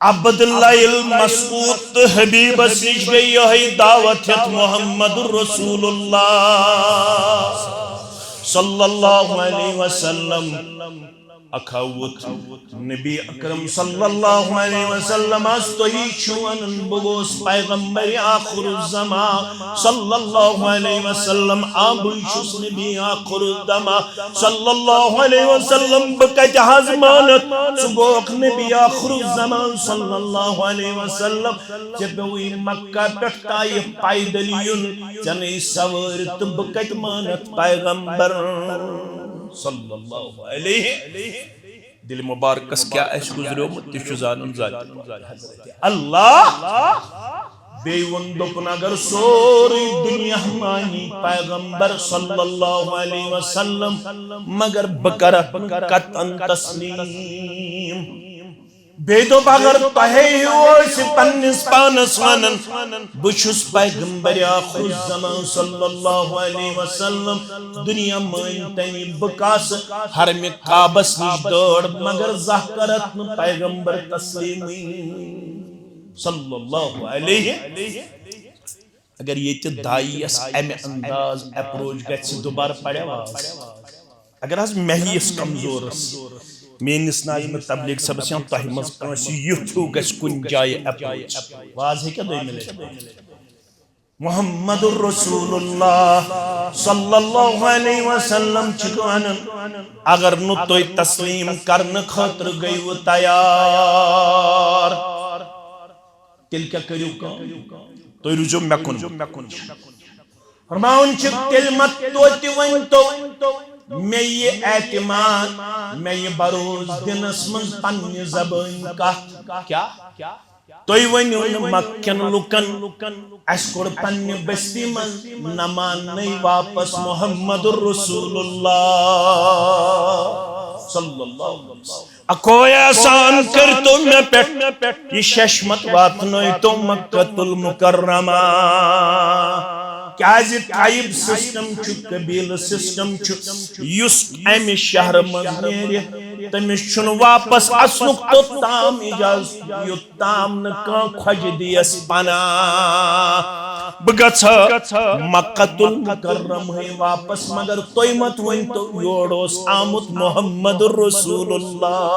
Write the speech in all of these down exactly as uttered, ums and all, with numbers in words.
عبداللہ المسعود تہٕ حبیبس نِش گٔے یِہے دعوت ہٮ۪تھ محمد رسول اللہ صلی اللہ علیہ وسلم۔ اکھا ووت نبی اکرم صلی اللہ علیہ وسلم، از تُہی چھِو ونان بہٕ گوس پیغمبر آخر الزمان صلی اللہ علیہ وسلم، آ بٕے چھُس نبی آخر الزمان صلی اللہ علیہ وسلم، بہٕ کتہِ حظ مانتھ؟ ژٕ گوکھ نبی آخر الزمان صلی اللہ علیہ وسلم، ژےٚ پیوٚوُے مکہ پٮ۪ٹھ طائف پیدل یُن، ژےٚ نَے سوٲرۍ تہٕ بہٕ کتہِ مانتھ پیغمبر صلی اللہ علیہ۔ دِلہِ مُبارکس کیٛاہ آسہِ گُزریومُت، تہِ چھُ زانُن ذاتِ پاک حضرت اللہ۔ بیٚیہِ ووٚن، دوٚپُن، اگر سورُے دُنیا مانی پیغمبر صلی اللہ علیہ وسلم، مگر بہٕ کرٕ قطعاً تسلیم۔ بیٚیہِ دوٚپ، اگر تۄہے ہیوٗ ٲسہِ پننِس پانس ونان، بہٕ چھُس پیغمبر آخر الزمان صلی اللہ علیہ وسلم، دُنیا مٲنۍ تنی، بہٕ کاسہٕ حرمِ کعبس نِش دٲڑ، مگر زانٛہہ کرتھ نہٕ پیغمبر تسلیٖمٕے صلی اللہ علیہ۔ اگر ییٚتہِ داعیس امہِ انداز اپروچ گژھِ، دوبارٕ پرِ واز۔ اگر حظ مےٚ ہِوِس کمزورس، میٲنِس ناظمِ تبلیغ صٲبس یا تۄہہِ منٛز کٲنٛسہِ یُتھ ہیوٗ گژھِ کُنہِ جایہِ اپروچ، واز ہیٚکیٛاہ دوٚیمہِ لٹہِ؟ محمد رسول اللہ صلی اللہ علیہ وسلم چھِ ونان، اگر نہٕ تُہۍ تسلیٖم کرنہٕ خٲطرٕ گٔیوٕ تیار، تیٚلہِ کیٛاہ کٔرِو کٲم؟ تُہۍ روٗزِو مےٚ کُن۔ فرماوان چھِ، تیٚلہِ مہ توتہِ ؤنۍتو مےٚ یہِ اعتماد، مےٚ یہِ بروسہٕ دِنس منٛز پننہِ زبٲنۍ کتھ۔ کیٛاہ؟ تُہۍ ؤنِو نہٕ مکہٕ کٮ۪ن لُکن، اسہِ کوٚڑ پننہِ بستی منٛز، نہ ماننَے واپس محمد رسول اللہ صلی اللہ علیہ وسلم۔ اکوے احسان کٔرۍتو مےٚ پٮ۪ٹھ، یہِ ششمت واتنٲیتو مکۃ المکرمہ۔ کیازِ ٹرائب سسٹم چھُ، قبیلہٕ سسٹم چھُ، یُس امہِ شہرٕ منٛز نیرِ، تٔمِس چھُنہٕ واپس اژنُک توٚتام اجازت، یوٚتام نہٕ کانٛہہ خۄجہِ دِیَس پناہ۔ بہٕ گژھٕ مکۃ المکرمہ واپس، مگر تُہۍ مت ؤنۍتو یور اوس آمُت محمد رسول اللہ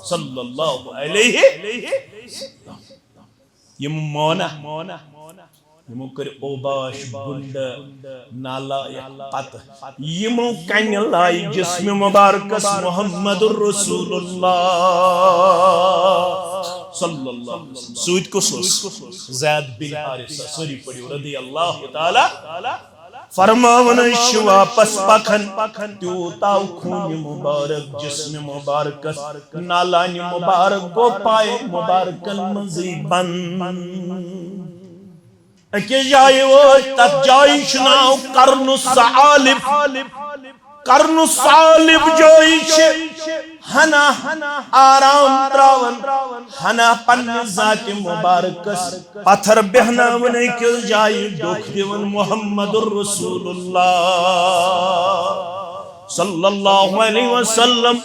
صلی اللہ علیہ۔ یِم مونا، یِمو کٔرۍ اوباش، گُنڈٕ، نالائق پتہٕ، یِمو کنہِ لایہِ جسمِ مبارکس محمد رسول اللہ صلی اللہ علیہ وسلم۔ سۭتۍ کُس اوس؟ زید بن حارثہ۔ سٲری پٔرِو، رضی اللہ تعالیٰ۔ فرماوان، أسۍ چھِ واپس پکان، تیوٗت آو خوٗنہِ مبارک جسمِ مبارکس، نالانہِ مبارک گوٚو پایہِ مبارکن منٛزٕے بند۔ أکِس جایہِ وٲتۍ، تتھ جایہِ چھُ ناو قرن الثعالب۔ قرن الثعالب جایہِ چھِ ہنا آرام تراوان، ہنا پننہِ ذاتِ مبارکس پتھر بیہناوان، أکِس جایہِ ڈوٚکھ دِوان محمد رسول اللہ صلی اللہ علیہ وسلم۔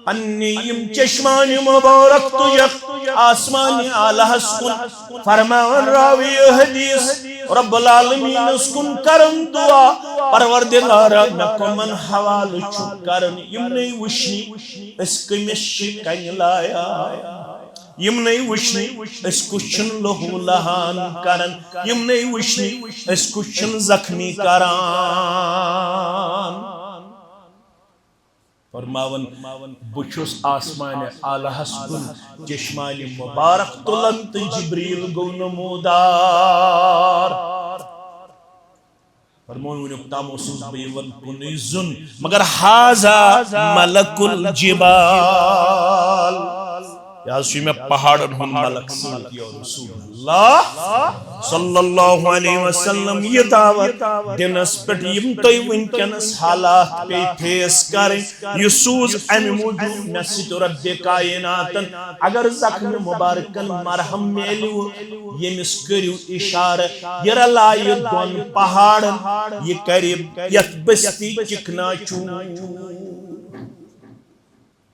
پننہِ یِم چشمانِ مبارک تُجکھ آسمانِ اعلیٰ ہس کُن، فرماوان راوی حدیث، رب العالمینس کُن کران دعا، پروردگارا، مےٚ کمن حوالہٕ چھُکھ کران؟ یِمنے وٕچھنہِ أسۍ کٔمِس چھِ کنہِ لایان، یِمنے وٕچھنہِ أسۍ کُس چھُن لہو لہان کران، یِمنے وٕچھنہِ أسۍ کُس چھُن زخمی کران۔ فرماوان، بہٕ چھُس آسمانِ اعلیٰ ہس کُن چشمانِ مبارک تُلان تہٕ جبریل گوٚو نمودار۔ فرمووُن، وُنیُک تام اوسُس بہٕ یِوان کُنُے زوٚن، مگر ھذا ملک الجبال۔ یہِ حظ چھُ مےٚ پہاڑن ہُنٛد ملک سۭتۍ، یا رسول اللہ صلی اللہ علیہ وسلم۔ یہِ دعوت دِنس پٮ۪ٹھ یِم تۄہہِ وٕنکیٚنس حالات پیٚیہِ فیس کرٕنۍ، یہِ سوٗز امہِ موٗجوٗب مےٚ سۭتۍ رۄبِ کائناتن۔ اگر زخمِ مبارکن مرہم میلِوٕ، ییٚمِس کٔرِو اِشارٕ، یہِ رلایہِ دۄن پہاڑن، یہِ کرِ یتھ بستی چکناچوٗر۔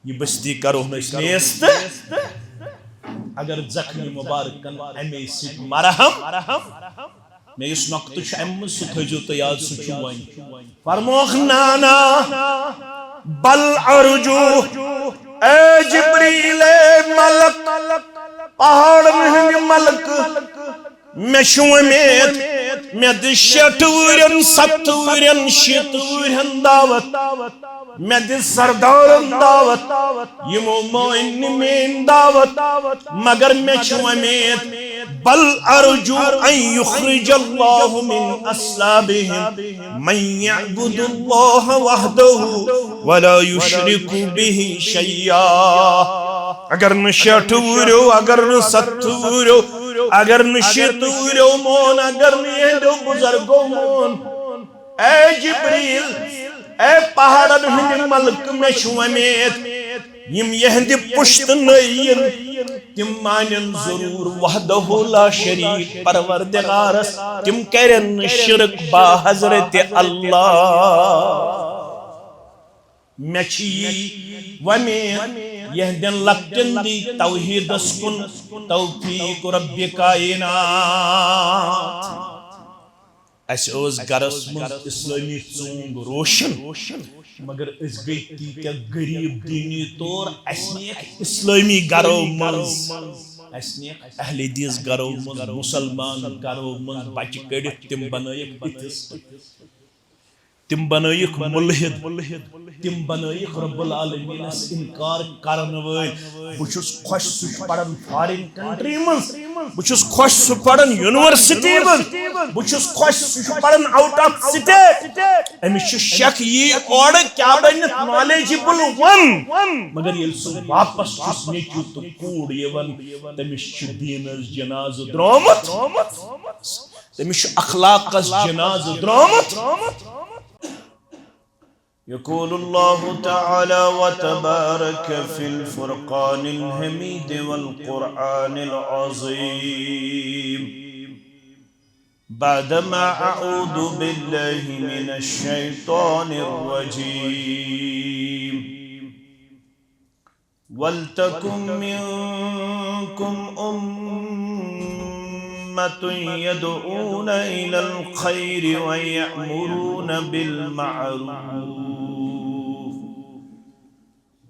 یہِ بستی کرو نہٕ أسۍ نیست۔ اگر زخمی مبارکن اَمے سۭتۍ مرہم، مےٚ یُس نۄقطہٕ چھُ اَمہِ منٛز، سُہ تھٲیزیو تُہۍ یاد، سُہ چھُ وۄنۍ۔ فرمووُکھ، نانا، بل ارجو، اے جبریل، اے ملک، پہاڑن ہٕنٛدۍ ملکہٕ، مےٚ چھُ وۄمید، مےٚ دِ شیٹھ وُہرٮ۪ن، ستتھ وُہرٮ۪ن، شیٖتھ وُہرٮ۪ن دعوت، مےٚ دِ سردارن دعوت، یِمو مٲنۍ نہٕ میٲنۍ دعوت، مگر مےٚ چھُ وۄمید، بل ارجو ان یخرج اللہ من اصلابہم من یعبد اللہ وحدہ ولا یشرک بہ شیئا۔ اگر نہٕ شیٹھ وُہریو، اگر نہٕ ستتھ وُہریو، اگر نہٕ شیٖتھ وُہریو مون، اگر نہٕ یِہنٛدیو بُزرگو مون، اے جبریل، اے پہاڑن ہٕنٛدۍ ملکہٕ، مےٚ چھُ وۄمید، یِم یِہنٛدِ پُشتہٕ نٔے یِن، تِم مانن ضروٗر وحدہ لا شریک پروردگارس، تِم کرن نہٕ شرک با حضرت اللہ۔ مےٚ چھِ یی وۄمید، یِہنٛدٮ۪ن لۄکٹٮ۪ن دی توحیٖدس کُن توفیٖق رب کائنات۔ اسہِ ٲس گرس منٛز اسلٲمی ژونگ روشن، مگر أسۍ گٔے تیٖتیٛاہ غریٖب دینی طور، اسہِ نِیَکھ اسلٲمی گرو منٛز، اسہِ نِیَکھ اہل حدیث گرو منٛز، مسلمان گرو منٛز بچہِ کٔڑِتھ، تِم بنٲیِکھ atheist۔ تِم بنٲیِکھ مُلحد، تِم بنٲیِکھ رب العالمینس انکار کرن وٲلۍ۔ بہٕ چھُس خۄش، سُہ چھُ پران فارین کنٹری منٛز، بہٕ چھُس خۄش، سُہ پران یونیورسٹی منٛز، بہٕ چھُس خۄش، سُہ چھُ پران out of state۔ أمِس چھُ شک یی اورٕ کیٛاہ بنہِ knowledgeable one، مگر ییٚلہِ سُہ واپس چھُس نیٚچوٗ تہٕ کوٗر یِوان، تٔمِس چھُ دیٖنس جنازٕ درٛامُت۔ تٔمِس چھُ اخلاقس جنازٕ درٛامُت۔ يقول الله تعالى وتبارك في الفرقان الحميد والقرآن العظيم، بعدما أعوذ بالله من الشيطان الرجيم، ولتكن منكم أمة يدعون إلى الخير ويأمرون بالمعروف،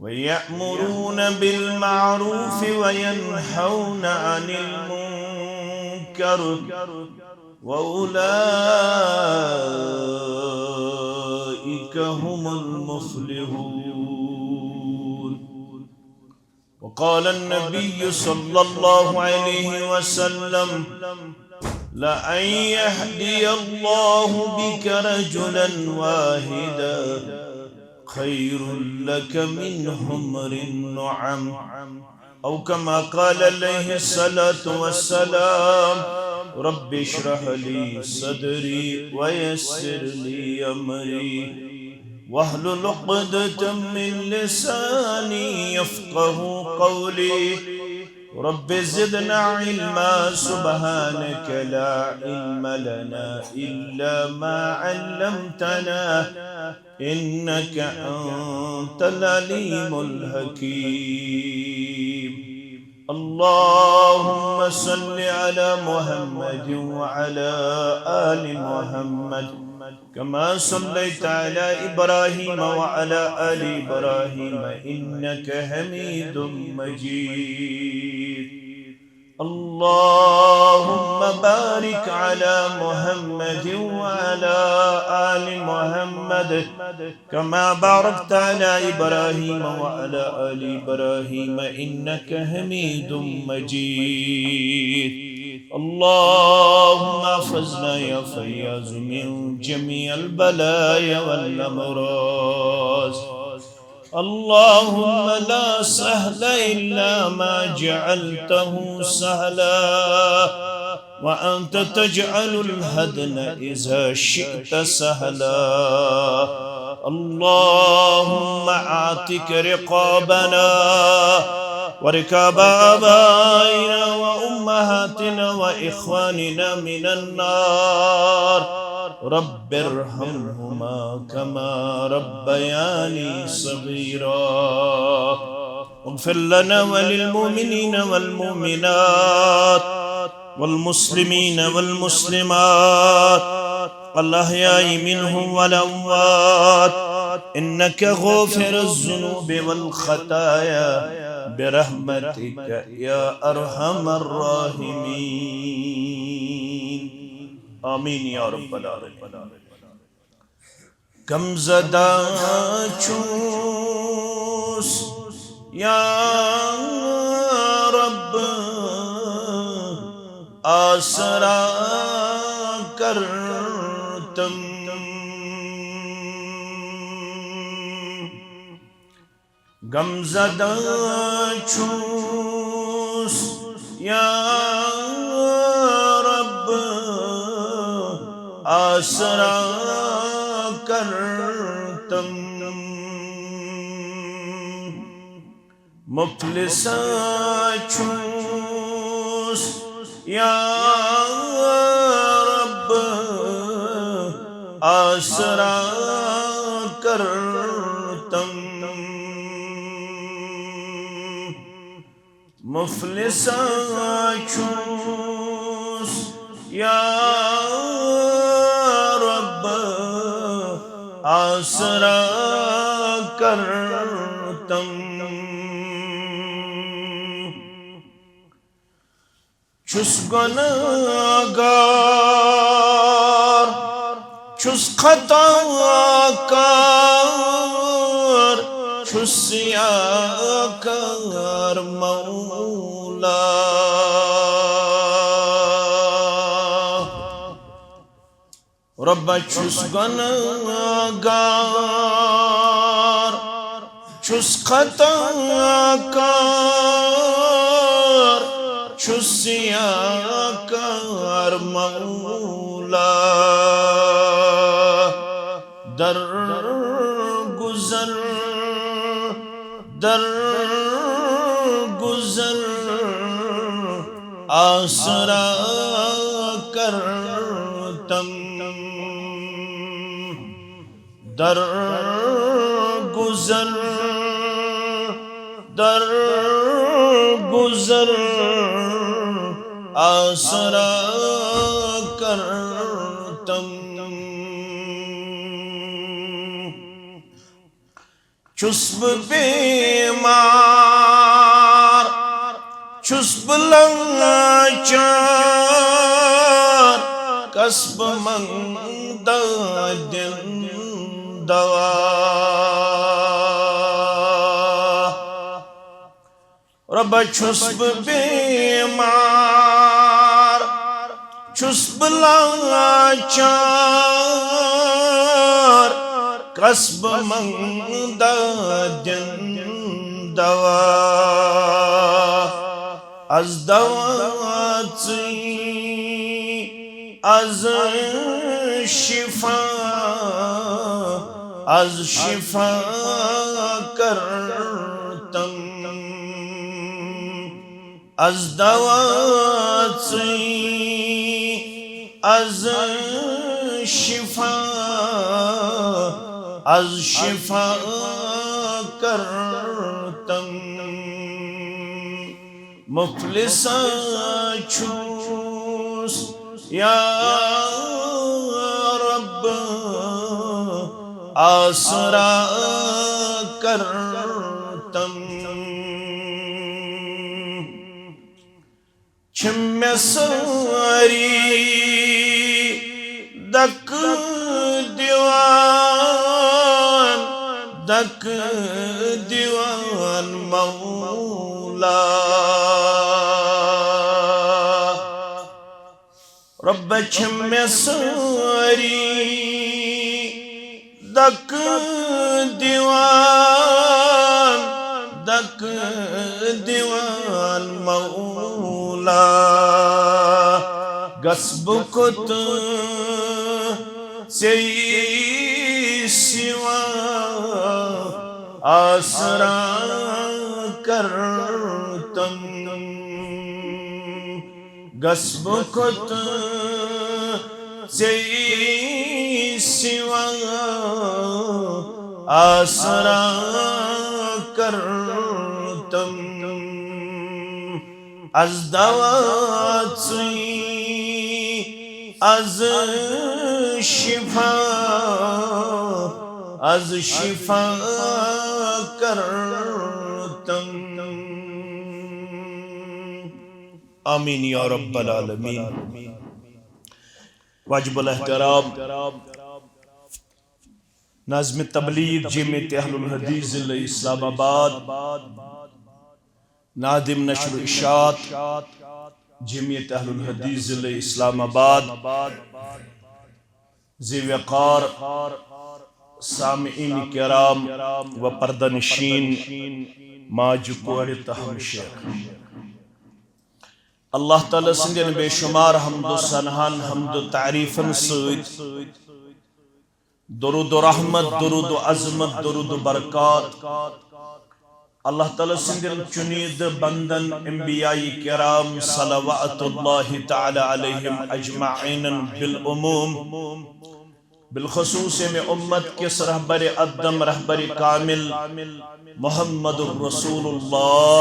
ويأمرون بالمعروف وينهون عن المنكر، وأولئك هم المفلحون. وقال النبي صلى الله عليه وسلم: لأن يهدي الله بك رجلا واحدا خير لك من حمر النعم. أو كما قال عليه الصلاة والسلام: رب اشرح لي صدري ويسر لي أمري واحلل عقدة من لساني يفقه قولي. رب زدنا علما، سبحانك لا علم لنا إلا ما علمتنا، إنك أنت العليم الحكيم. اللهم صل على محمد وعلى آل محمد كما صليت على إبراهيم وعلى آل إبراهيم إنك حميد مجيد. اللهم بارك على محمد وعلى آل محمد كما باركت على إبراهيم وعلى آل إبراهيم إنك حميد مجيد. اللهم احفظنا يا فياض من جميع البلايا والأمراض. اللهم لا سهل إلا ما جعلته سهلا، وأنت تجعل الحزن إذا شئت سهلا. اللهم أعتق رقابنا ورقاب آبائنا وأمهاتنا وإخواننا من النار. رب ارحمهما كما ربياني صغيرا. اغفر لنا وللمؤمنين والمؤمنات والمسلمين والمسلمات الأحياء منهم والأموات، إنك غافر الذنوب والخطايا، برحمتك يا أرحم الراحمين. آمين يا رب العالمين. غمزدہ چھُس یا رب، آسرا کر تم۔ غمزدہ چھُس یا رب، آسرا کر تم۔ مفلس چھُس یا رب، آسرا کر تم۔ مفلس چھُس یا رب، آسرا کر تم۔ چھُس گناہگار، چھُس خطا کار، چھُس سیاہ کار مولا۔ رۄبا چھُس گناہگار، چھُس خطا کار، چھُس سیاہ کار مولا۔ در گزر، در گزر، آسرا کر تم۔ در گزر، در گزر، آسرا کر تم۔ چھُس بہٕ بیمار، چھُس بہٕ لاچار، کس بہٕ منگہٕ دادٮ۪ن دوا۔ رۄبا چھُس بہٕ بیمار، چھُس بہٕ لاچار، کس بہٕ منگہٕ دادٮ۪ن دوا۔ از دوا ژٕے، از شفا، از شفا کر تم۔ از دوا ژٕے، از شفا، از شفا کر تم۔ مفلس چھُس یا رب، آسرا کر تم۔ چھِ مےٚ سٲری دکہٕ دِوان، دکہٕ دِوان مولا۔ رۄبا چھِ مےٚ سٲری دکہٕ دِوان، دکہٕ دِوان مولا۔ گژھٕ بہٕ کوٚت ژے سوا، آسرا کر تم۔ گژھٕ بہٕ کوٚت ژے سوا، آسرا کر تم۔ از دوا ژٕے، از شفا، از شفا کرتم۔ آمین یا رب العالمین۔ واجب الاحترام ناظم تبلیغ جمعیت اہل الحدیث ضلع اسلام آباد، ناظم نشر و اشاعت جمعیت اہل الحدیث ضلع اسلام آباد، ذی وقار سامعین کرام و پردہ نشین ماجہِ کورِ تہٕ ہمشیخ۔ اللہ تعالیٰ سٕنٛدٮ۪ن بے شمار حمد و ثناہن، حمد و تعریفن سۭتۍ درود و رحمت، درود و عظمت، درود و برکات اللہ تعالیٰ سٕنٛدٮ۪ن چُنیدٕ بندن انبیاء کرام صلوات اللہ تعالیٰ علیہم اجمعین بالعموم، بالخصوص ییٚمہِ امت کِس رہبر اقدم، رہبر کامل محمد الرسول اللہ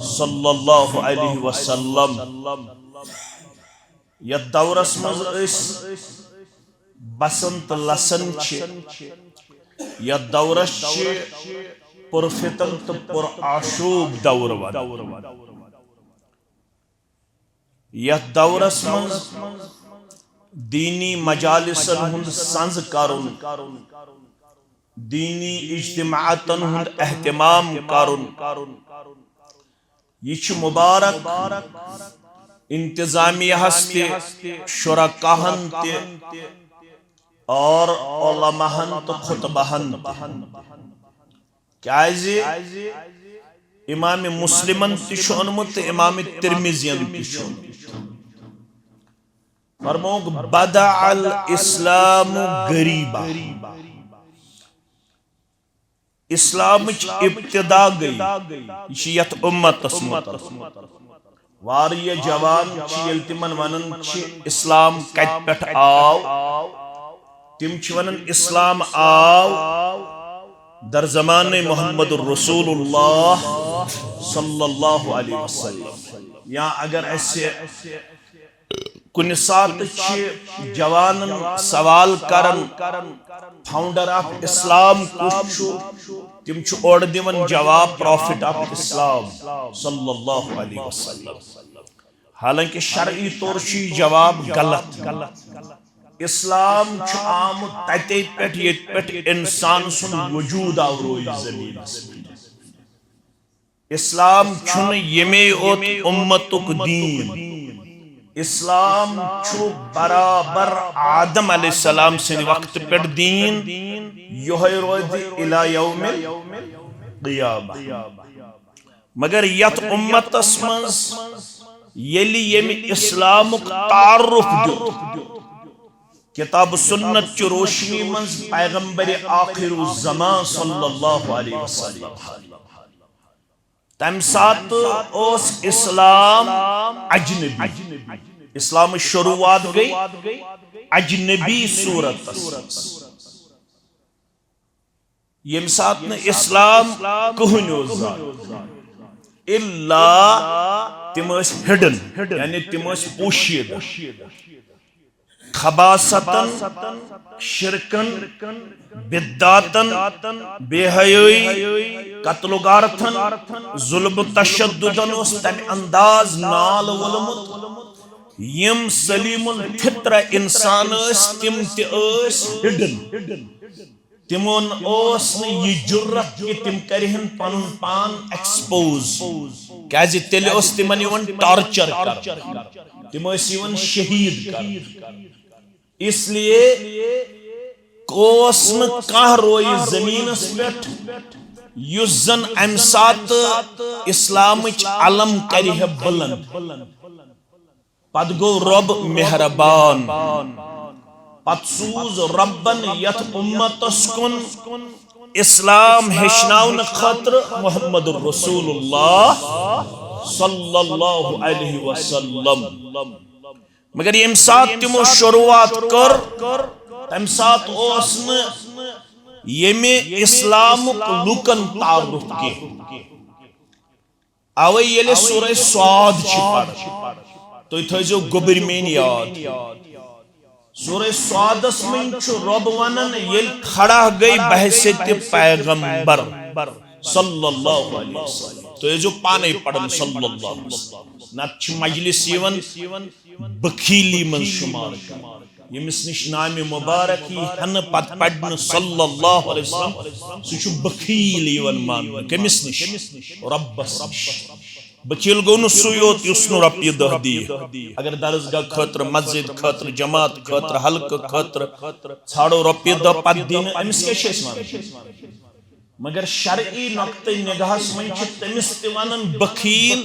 صلی اللہ علیہ وسلم۔ یتھ دورس منٛز أسۍ بسان تہٕ لسان چھِ، یتھ دورس چھِ پُرفتن تہٕ پُرآشوب دور ونان۔ یتھ دورس منٛز دینی مجالسن ہُنٛد سنز کرُن، دینی اجتماعاتن ہُنٛد اہتمام کرُن، یہِ چھُ مبارک انتظامیہ ہس تہِ، شرکاہن تہِ اور علماہن تہٕ خطباہن تہِ۔ کیازِ امام مسلمن تہِ چھُ اوٚنمُت تہٕ امام ترمذین تہِ چھُ اوٚنمُت۔ فرمووُکھ، "بدأ الاسلام غریبا"، اسلامٕچ ابتدا گٔے، یہِ چھِ یتھ امتس متعلق۔ واریاہ جوان چھِ، ییٚلہِ تِمن ونان چھِ اسلام کتہِ پٮ۪ٹھ آو، تِم چھِ ونان اسلام آو در زمانہٕ محمد رسول اللہ صلی اللہ علیہ وسلم۔ یا اگر اسہِ کُنہِ ساتہٕ چھِ جوانن سوال کران، founder of اسلام کُس چھُ؟ تِم چھِ اورٕ دِوان جواب، Prophet of اسلام صلی اللہ علیہ وسلم۔ حالانکہ شرعی طور چھُ یہِ جواب غلط۔ اسلام چھُ آمُت تتے پٮ۪ٹھ، ییٚتہِ پٮ۪ٹھ انسان سُنٛد وجود آو رویہِ زمینس پٮ۪ٹھ۔ اسلام چھُنہٕ ییٚمے یوت امتُک دیٖن۔ اسلام چھُ برابر آدم علیہ السلام سٕنٛدِ وقتہٕ پٮ۪ٹھ دیٖن، یِہوٚے روزِ الی یوم القیامہ۔ مگر یتھ امتس منٛز ییٚلہِ ییٚمہِ اسلامُک تعارف دیُت، کتاب و سنت چہِ روشنی منٛز پیغمبر آخر الزمان صلی اللہ علیہ وسلم، تمہِ ساتہٕ اوس اسلام اجنبی۔ اسلامٕچ شروعات گٔے اجنبی صورتس منٛز۔ ییٚمہِ ساتہٕ نہٕ اسلام کٕہٕنۍ اوس زانان، الا تِم ٲسۍ hidden، یعنی تِم ٲسۍ پوشیدہ۔ خباثتن، شرکن، بدعتن، بے حیٲیی، قتل و غارتن، ظلم و تشددن اوس تمہِ انداز نال وولمُت۔ یِم سلیم الفطرہ انسان ٲسۍ، تِم تہِ ٲسۍ hidden۔ تِمن اوس نہٕ یہِ جُرت کہِ تِم کرِہن پنُن پان expose، کیازِ تیٚلہِ اوس تِمن یِوان torture کرنہٕ، تِم ٲسۍ یِوان شہید کرنہٕ۔ اس لیے اوس نہٕ کانٛہہ رویہِ زمینس پٮ۪ٹھ یُس زن امہِ ساتہٕ اسلامٕچ علم کرِ ہے بلند۔ پتہٕ گوٚو رۄب مہربان۔ پتہٕ سوٗز رۄبن یتھ اُمتس کُن اسلام ہیٚچھناونہٕ خٲطرٕ محمد رسول اللہ صلی اللہ علیہ وسلم۔ مگر ییٚمہِ ساتہٕ تِمو شروٗعات کٔر، تمہِ ساتہٕ اوس نہٕ ییٚمہِ اسلامُک لوٗکن تعارُف کینٛہہ۔ اوے ییٚلہِ سورہ صاد چھِ پران، تُہۍ تھٲیزیو گوٚبٕرۍ میٲنۍ یاد۔ سورہ صادس منٛز چھُ رۄب ونان، ییٚلہِ کھڑا گٔے بحیثیت پیغمبر صلی اللہ علیہ وسلم، تُہۍ ٲسۍزیو پانے پران صلی اللہ علیہ وسلم، نتہٕ چھِ مجلس یِوان بخیلی منٛز شمار کرنہٕ۔ ییٚمِس نِش نامِ مبارک یی ہنہٕ پتہٕ پرنہٕ صلی اللہ علیہ وسلم، سُہ چھُ بخیل یِوان ماننہٕ۔ کٔمِس نِش؟ رۄبس نِش۔ بخیل گوٚو نہٕ سُے یوت یُس نہٕ رۄپیہِ دَہ دِیہِ۔ اگر درسگاہ خٲطرٕ، مسجد خٲطرٕ، جماعت خٲطرٕ، حلقہٕ خٲطرٕ ژھانڈو رۄپیہِ دَہ پتہٕ دِنہٕ، أمِس کیٛاہ چھِ أسۍ وَنان؟ مگر شرعی نقطہ نگاہس منٛز چھِ تٔمِس تہِ ونان بخیل،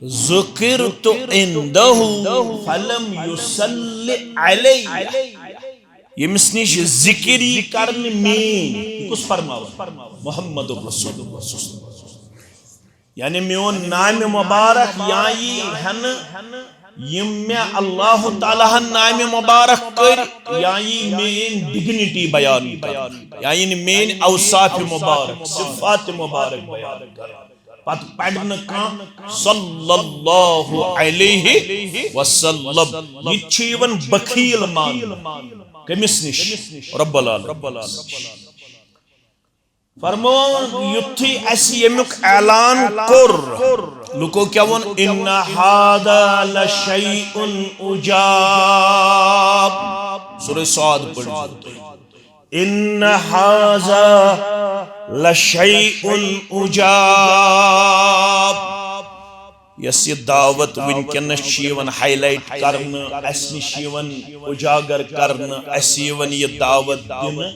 ذکرت عندہ فلم یصل علیہ۔ ییٚمِس نِش ذکر یی کرنہٕ میٲنۍ، یہِ کُس فرماوان؟ محمد رسول اللہ۔ یعنی میون نامِ مبارک یا یی ہنہٕ، یِم مےٚ اللہ تعالیٰ ہن نامِ مبارک کٔرۍ، یا یی میٲنۍ ڈگنیٹی بیان کرنہٕ، یا یی نہٕ میٲنۍ اوصافِ مبارک، صفاتِ مبارک بیان کرنہٕ۔ پتہٕ پرِ نہٕ کانٛہہ صلی اللہ علیہ وسلم۔ یہِ تہِ چھُ یِوان بخیل ماننہٕ۔ کٔمِس نِش؟ رب العالمین۔ فرموو، یُتھُے اَسہِ ییٚمیُک اعلان کوٚر، لُکو کیٛاہ ووٚن؟ "ان ھذا لشیء عجاب"۔ سورہ صاد پٔرِو تُہۍ۔ "ان ھذا لشیء عجاب"۔ یۄس یہِ دعوت وٕنکیٚنَس چھِ یِوان ہائی لائٹ کرنہٕ، اَسہِ نِش یِوان اُجاگر کرنہٕ، اَسہِ یِوان یہِ دعوت دِنہٕ،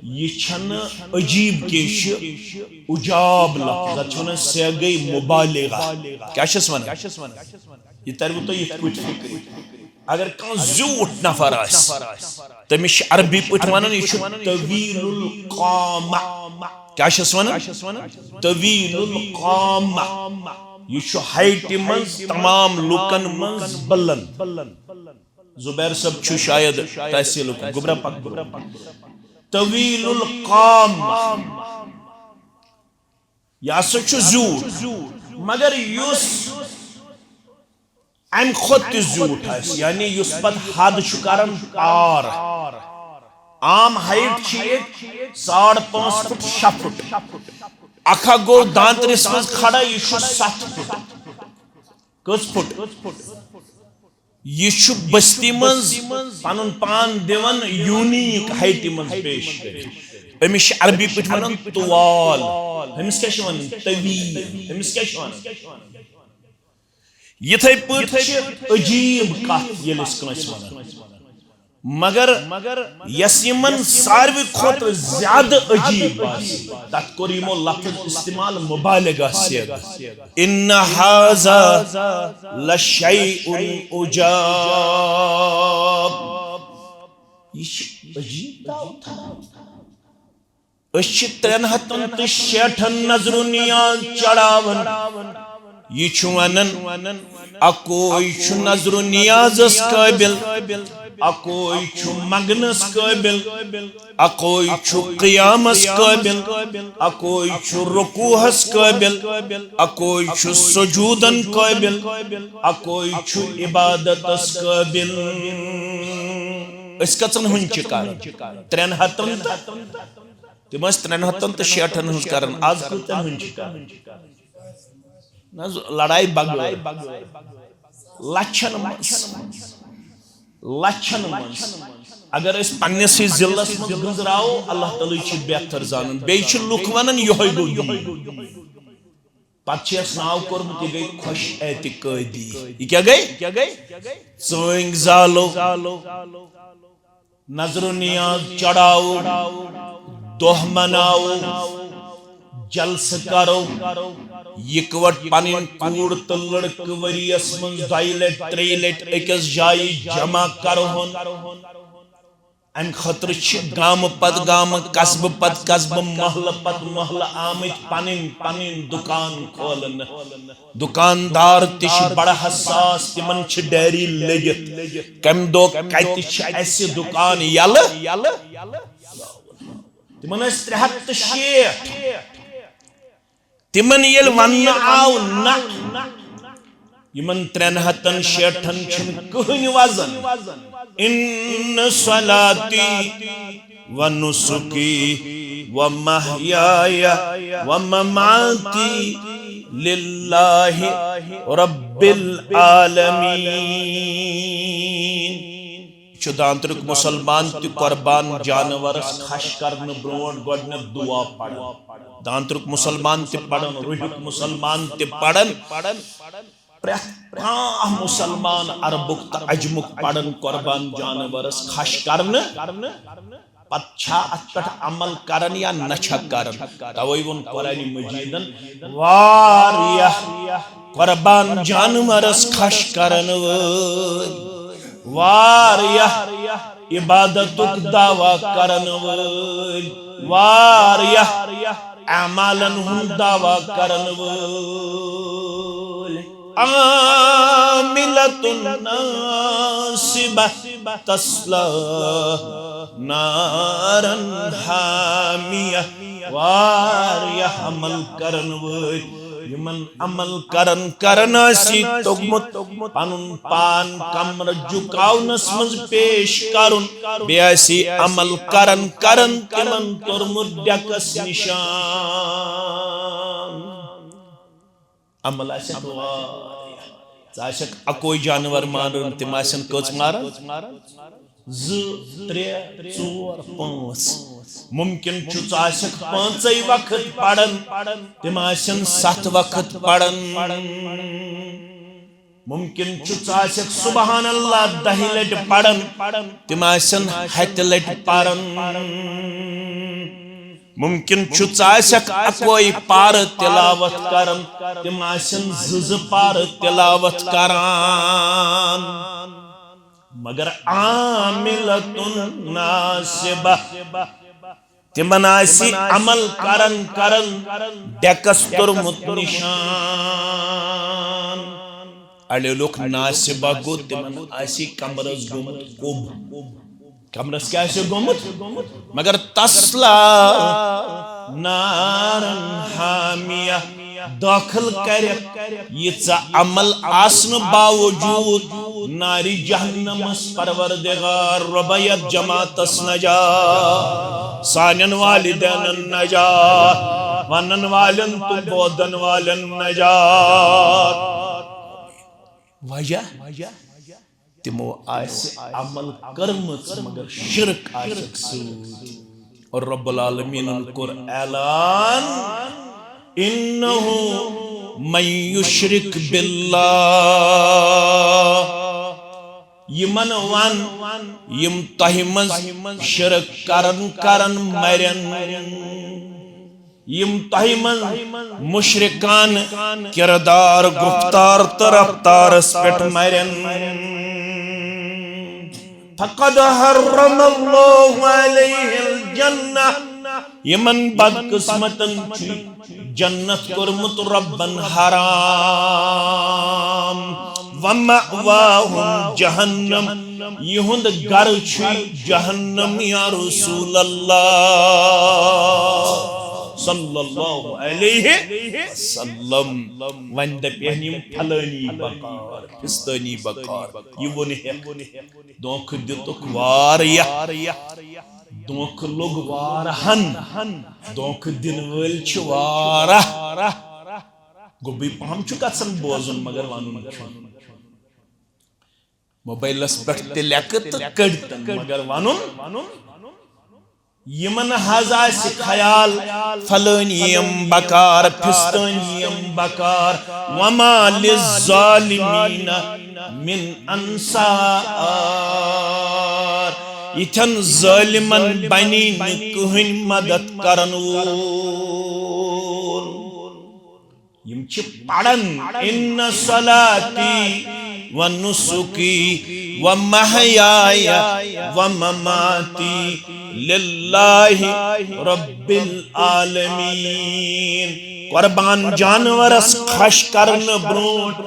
یہِ چھَنہٕ عجیٖب کینٛہہ، یہِ چھُ عجاب لفظ، اَتھ چھِ وَنان صیغہ مبالغہ۔ کیٛاہ چھَس وَنان؟ یہِ تَرِوٕ تۄہہِ یِتھ پٲٹھۍ فِکرِ۔ اگر کانٛہہ زیوٗٹھ نفر آسہِ، تٔمِس چھِ عربی پٲٹھۍ وَنان، یہِ چھُ طویل القامہ۔ کیٛاہ چھَس وَنان؟ طویل القامہ۔ یہِ چھُ ہایٹہِ منٛز تمام لوٗکَن منٛز بلند۔ زبیر صٲب چھُ شاید تحصیلُک، گوٚبرا پک۔ طویل القامہ۔ یہِ ہسا چھُ زیوٗٹھ، مگر یُس اَمہِ کھۄتہٕ تہِ زیوٗٹھ آسہِ، یعنی یُس پتہٕ حد چھُ کران پار۔ عام ہایٹ چھِ ییٚتہِ ساڑ پانٛژھ فُٹ، شےٚ فُٹ۔ اکھ اکھ گوٚو دانترِس منٛز کھڑا، یہِ چھُ ستھ فُٹ۔ کٔژ فُٹ؟ یہِ چھُ بستی منٛز پنُن پان دِوان یوٗنیٖک ہایٹہِ منٛز پیش کٔرِتھ۔ أمِس چھِ عربی پٲٹھۍ وَنان طوال۔ أمِس کیٛاہ چھِ وَنان؟ طویل۔ أمِس کیٛاہ چھِ وَنان؟ یِتھَے پٲٹھۍ چھِ عجیٖب کَتھ ییٚلہِ أسۍ کٲنٛسہِ وَنان۔ مگر یۄس یِمن ساروی کھۄتہٕ زیادٕ عجیٖب باسہِ، تَتھ کوٚر یِمو لفظ استعمال مبالغہ صیغہ۔ "ان ھذا لشیء عجاب"۔ یہِ چھِ عجیٖب دعوت۔ أسۍ چھِ ترٛٮ۪ن ہَتَن تہٕ شیٹھَن نظر و نیاز چڑھاوان۔ یہِ چھُ وَنان، اَکوے چھُ نظر و نیازَس قٲبِل، اَکوے چھُ منٛگنَس قٲبِل، اَکوے چھُ قیامَس قٲبِل، اَکوے چھُ رکوعَس قٲبِل، اَکوے چھُ سجوٗدَن قٲبِل، اَکوے چھُ عبادتَس قٲبِل۔ أسۍ کٔژَن ہٕنٛدۍ چھِ کران؟ ترٛٮ۪ن ہَتَن تہٕ تِم ٲسۍ ترٛٮ۪ن ہَتَن تہٕ شیٹھَن ہٕنٛز کران، آز کۭتٮ۪ن ہٕنٛز چھِ کران؟ نہ حظ، لڑایہِ بغٲر۔ لچھن منٛز، لچھن منٛز۔ اگر أسۍ پننِسٕے ضلعس منٛز گٔنٛزراوو، اللہ تعالیٰ چھِ بہتر زانان۔ بیٚیہِ چھِ لُکھ ونان، یِہوٚے گوٚو دین۔ پتہٕ چھِ یَس ناو کوٚرمُت، یہِ گٔے خوش اعتقٲدی۔ یہِ کیٛاہ گٔے؟ ژٲنٛگۍ زالو۔ نظر و نیاز چڑھاو، دۄہ مناو، جلسہٕ کرو، یکوٹ پنٕنۍ کوٗر تہٕ لڑکہٕ ؤریس منٛز دۄیہِ لٹہِ، ترٛیٚیہِ لٹہِ أکِس جایہِ جمع کرہون۔ امہِ خٲطرٕ چھِ گامہٕ پتہٕ گامہٕ، قصبہٕ پتہٕ قصبہٕ، محلہٕ پتہٕ محلہٕ آمٕتۍ پنٕنۍ پنٕنۍ دُکان کھولنہٕ۔ دُکاندار تہِ چھِ بڑٕ حساس، تِمن چھِ ڈیری لٔگِتھ، کمہِ دۄہ کتہِ چھِ اسہِ دُکان یلہٕ۔ تِمن ٲسۍ ترٛےٚ ہتھ تہٕ شیٹھ۔ تِمن ییٚلہِ وننہٕ آو نہ، یِمن ترٛٮ۪ن ہتن شیٹھن چھُنہٕ کٕہٕنۍ وزن۔ ان صلاتی و نسکی و محیای و مماتی للہ رب العالمین۔ چھُ دانترک مسلمان تہِ قربان جانورس خش کرنہٕ برونٹھ گۄڈنیتھ دعا پران۔ دانترک مسلمان تہِ پران، روہیُک مسلمان تہِ پران۔ پرٛٮ۪تھ کانٛہہ مسلمان عربُک تہٕ عجمُک پران قربان جانورس خش کرنہٕ۔ پتہٕ چھا اتھ پٮ۪ٹھ عمل کران یا نہ چھا کران؟ توے ووٚن قرآن مجیدن واریاہ قربان جانورس خش کرن وٲلۍ، واریاہ عبادتُک دعویٰ کرن وٲلۍ، واریاہ اعمالن ہُنٛد دعویٰ کرن وٲلۍ۔ عاملة ناصبة تصلى نارا حامية۔ واریاہ عمل کرن وٲلۍ، یِمن عمل کرن کرن آسی توٚگمُت پنُن پان کمرٕ جُکاونس منٛز پیش کرُن، بیٚیہِ آسی عمل کرن کرن تِمن توٚرمُت ڈیکس نِشان۔ عمل آسٮ۪کھ واریاہ۔ ژٕ آسٮ۪کھ اَکوے جانور مارُن، تِم آسن کٔژ ماران؟ زٕ، ترٛےٚ، ژور، پانٛژھ۔ ممکن چھُ ژٕ آسٮ۪کھ پانٛژے وقت پران، تِم آسن ستھ وقت پران۔ ممکن چھُ ژٕ آسٮ۪کھ سبحان اللہ دَہہِ لٹہِ پران، تِم آسن ہتہِ لٹہِ پران۔ ممکن چھُ ژٕ آسٮ۪کھ اکوے پارٕ تلاوت کران، تِم آسن زٕ زٕ پارٕ تلاوت کران۔ مگر عاملة ناصبة، تِمن آسہِ عمل کران کران ڈیکس توٚرمُت نشان۔ اڑیو لیوٚکھ ناصبہ گوٚو، تِمن آسہِ کمرس گوٚمُت کوٚب۔ کمرس کیٛاہ آسہِ گوٚمُت؟ مگر تصلى نارا حامية، دٲخل کرِ ییٖژاہ عمل آسنہٕ باوجود نارِ جہنمس۔ پروردگار، رۄبہ، یتھ جماعتس نجات، سانٮ۪ن والدینن نجات، ونن والٮ۪ن تہٕ بوزن والٮ۪ن نجات۔ وجہ؟ تِمو آسہِ عمل کٔرمٕژ، مگر شرک آسٮ۪کھ سۭتۍ۔ اور رب العالمینن کوٚر اعلان، انہ من یشرک باللہ، یِمن ون، یِم تۄہہِ منٛز شرک کرن کرن مرن۔ یِم تۄہہِ منٛز مشرکان کردار، گفتار تہٕ رفتارس پٮ۪ٹھ مرن۔ فقد حرم الله عليه الجنة، یِمن بدقسمتن چھُ جنت کوٚرمُت ربن حرام۔ ومأواهم جهنم، یِہُنٛد گرٕ چھُ جہنم یا رسول اللہ صلی اللہ علیہ وسلم۔ وۄنۍ دپن یِم فلٲنی بکار، فستٲنی بکار، یہِ ووٚن ہیٚکھ۔ دھوکہٕ دِتُکھ واریاہ، دھوکہٕ لوٚگ واریاہن، دھوکہٕ دِنہٕ وٲلۍ چھِ واریاہ۔ گوٚبُے پہم چھُ گژھان بوزُن، مگر ونُن چھُنہٕ۔ موبایلس پٮ۪ٹھ تہِ لیکہٕ تہٕ کٔڑۍ تن، مگر ونُن۔ یِمن حظ آسہِ خیال فلٲنی یِم بکار، فستٲنی یِم بکار۔ وما للظالمین من انصار۔ یِتھٮ۪ن ظٲلمن بنی نہٕ کٕہٕنۍ مدد کرن وول۔ یِم چھِ پران، ان صلاتی و نسکی و محیای و مماتی للہ رب العالمین۔ قربان جانورس خش کرنہٕ برونٹھ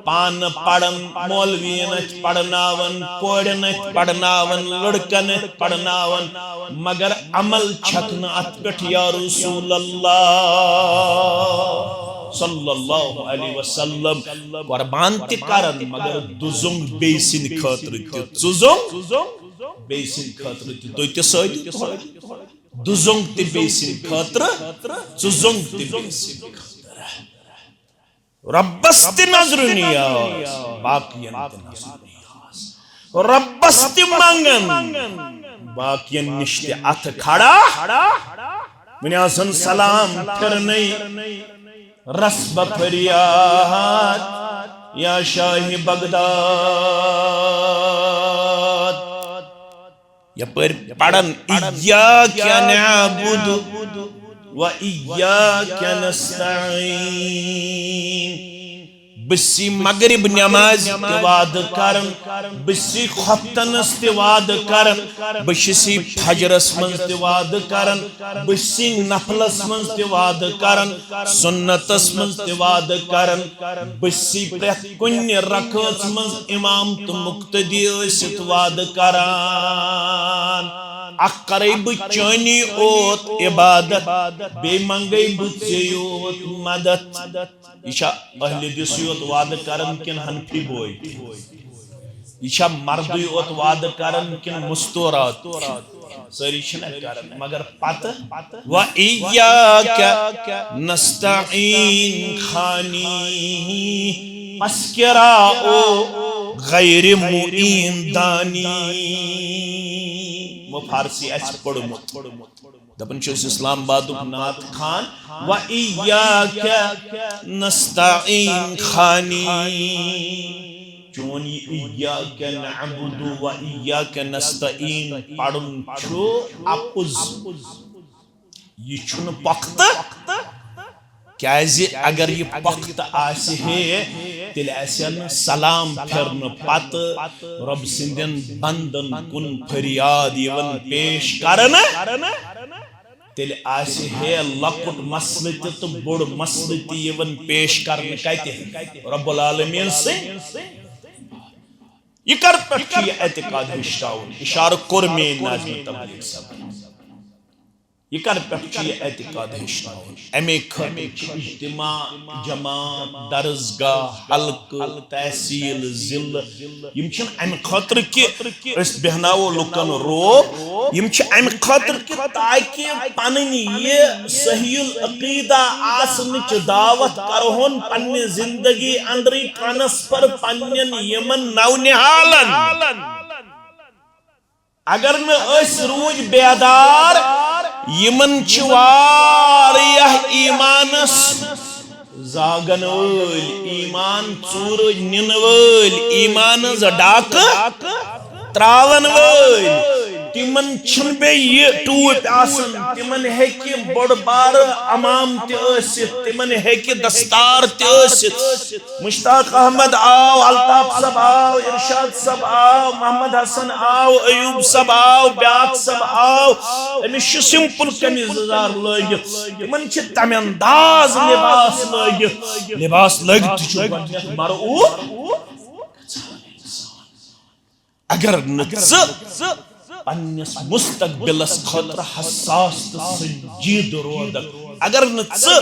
پانہٕ پران، مولوین اتھِ پرناوان، کورٮ۪ن اتھِ پرناوان، لڑکن اتھِ پرناوان، مگر عمل چھکھ نہٕ اتھ پٮ۪ٹھ۔ یا رسول اللہ صلی اللہ علیہ وسلم، قربان تہِ کران، مگر دُزونگ بیٚیہِ سٕنٛدِ خٲطرٕ تہِ۔ ژٕ زونگ بیٚیہِ سٕنٛدِ خٲطرٕ تہِ۔ تُہۍ تہِ سٲدِو تھوڑا۔ دُزونگ تہِ بیٚیہِ سٕنٛدِ خٲطرٕ، ژٕ زونگ تہِ بیٚیہِ سٕنٛدِ خٲطرٕ۔ رۄبس تہِ نظرِ نیاز، باقین تہِ نظرِ نیاز۔ رۄبس تہِ منگان، باقین نِش تہِ اتھٕ کھڑا۔ وۄنۍ آسن سلام پھرنے، رس بہ فریاد یا شاہ بغداد۔ یپٲرۍ پران، ایاک نعبد و ایاک نستعین۔ بہٕ چھُسے مغرب نماز تہِ وعدٕ کران، بہٕ چھُسے خۄفتنس تہِ وعدٕ کران، بہٕ چھُسے فجرس منٛز تہِ وعدٕ کران، بہٕ چھُسے نفلس منٛز تہِ وعدٕ کران، سنتس منٛز تہِ وعدٕ کران، بہٕ چھُسے پرٛٮ۪تھ کُنہِ رکٲژ منٛز امام تہٕ مقتدی ٲسِتھ وعدٕ کران۔ اکھ کرے بہٕ چٲنی اوت عبادت، بیٚیہِ منگے بہٕ ژے یوت مدد۔ یہِ چھا اہل حدیث یوت وعدٕ کران کِنہٕ حنفی بوے تہِ؟ یہِ چھا مردٕے یوت وعدٕ کران کِنہٕ مستورات تہِ؟ سٲری چھِنہ کران، مگر پتہٕ، و ایاک نستعین خانی، پس کرا او غیر معین دانی۔ وۄنۍ فارسی آسہِ پوٚرمُت۔ دپان چھُس اسلام آبادُک نعت خان، و ایاک نستعین خانی۔ چون یہِ ایاک نعبد و ایاک نستعین پرُن چھُ اپُز۔ یہِ چھُنہٕ پۄختہٕ۔ کیازِ اگر یہِ پۄختہٕ آسہِ ہے، تیٚلہِ آسہِ ہا نہٕ سلام پھِرنہٕ پتہٕ رۄب سٕنٛدٮ۪ن بندن کُن فریاد یِوان پیش کرنہٕ۔ تیٚلہِ آسہِ ہے لۄکُٹ مسلہٕ تہِ تہٕ بوٚڑ مسلہٕ تہِ یِوان پیش کرنہٕ۔ کتہِ؟ رب العالمین سٕنٛدِ۔ یہِ کر پٮ۪ٹھ چھُ یہِ اعتقاد ہیٚچھناوُن؟ اشارٕ کوٚر مےٚ ناظمِ تبلیغ صٲبن۔ یہِ کر پٮ۪ٹھ چھُ یہِ اعتقاد ہیٚچھناوُن؟ اَمے خٲطرٕ چھِ اجتماع، جماعت، درسگاہ، حلقہٕ، تحصیل، ضلعہٕ، یِم چھِنہٕ اَمہِ خٲطرٕ کہِ أسۍ بیٚہناوو لُکن روب، یِم چھِ اَمہِ خٲطرٕ کہِ تاکہِ پنٕنۍ یہِ صحیح العقیدہ آسنٕچ دعوت کرہون پننہِ زندگی اندرٕے transfer پننٮ۪ن یِمن نونہالن۔ اگر نہٕ أسۍ روٗدۍ بیدار، یِمن چھِ واریاہ ایمانس زاگن وٲلۍ، ایمان ژوٗرٕ نِنہٕ وٲلۍ، ایمان ہٕنٛز ڈاکہٕ تراون وٲلۍ۔ تِمن چھِنہٕ بیٚیہِ یہِ ٹوٗپۍ آسان، تِمن ہیٚکہِ بوٚڑ بارٕ عمام تہِ ٲسِتھ، تِمن ہیٚکہِ دستار تہِ ٲسِتھ۔ مشتاق احمد آو، الطاف صٲب آو، ارشاد صٲب آو، محمد حسن آو، ایوب صٲب آو، بیاکھ صٲب آو۔ أمِس چھُ simple قمیٖض یزار لٲگِتھ۔ تِمن چھِ تمہِ انداز لباس لٲگِتھ۔ لباس لٲگِتھ تہِ چھُ گۄڈٕنٮ۪تھ مرعوب۔ اگر نہٕ ژٕ پننِس مستقبلس خٲطرٕ حساس تہٕ سنجیدٕ روزکھ، اگر نہٕ ژٕ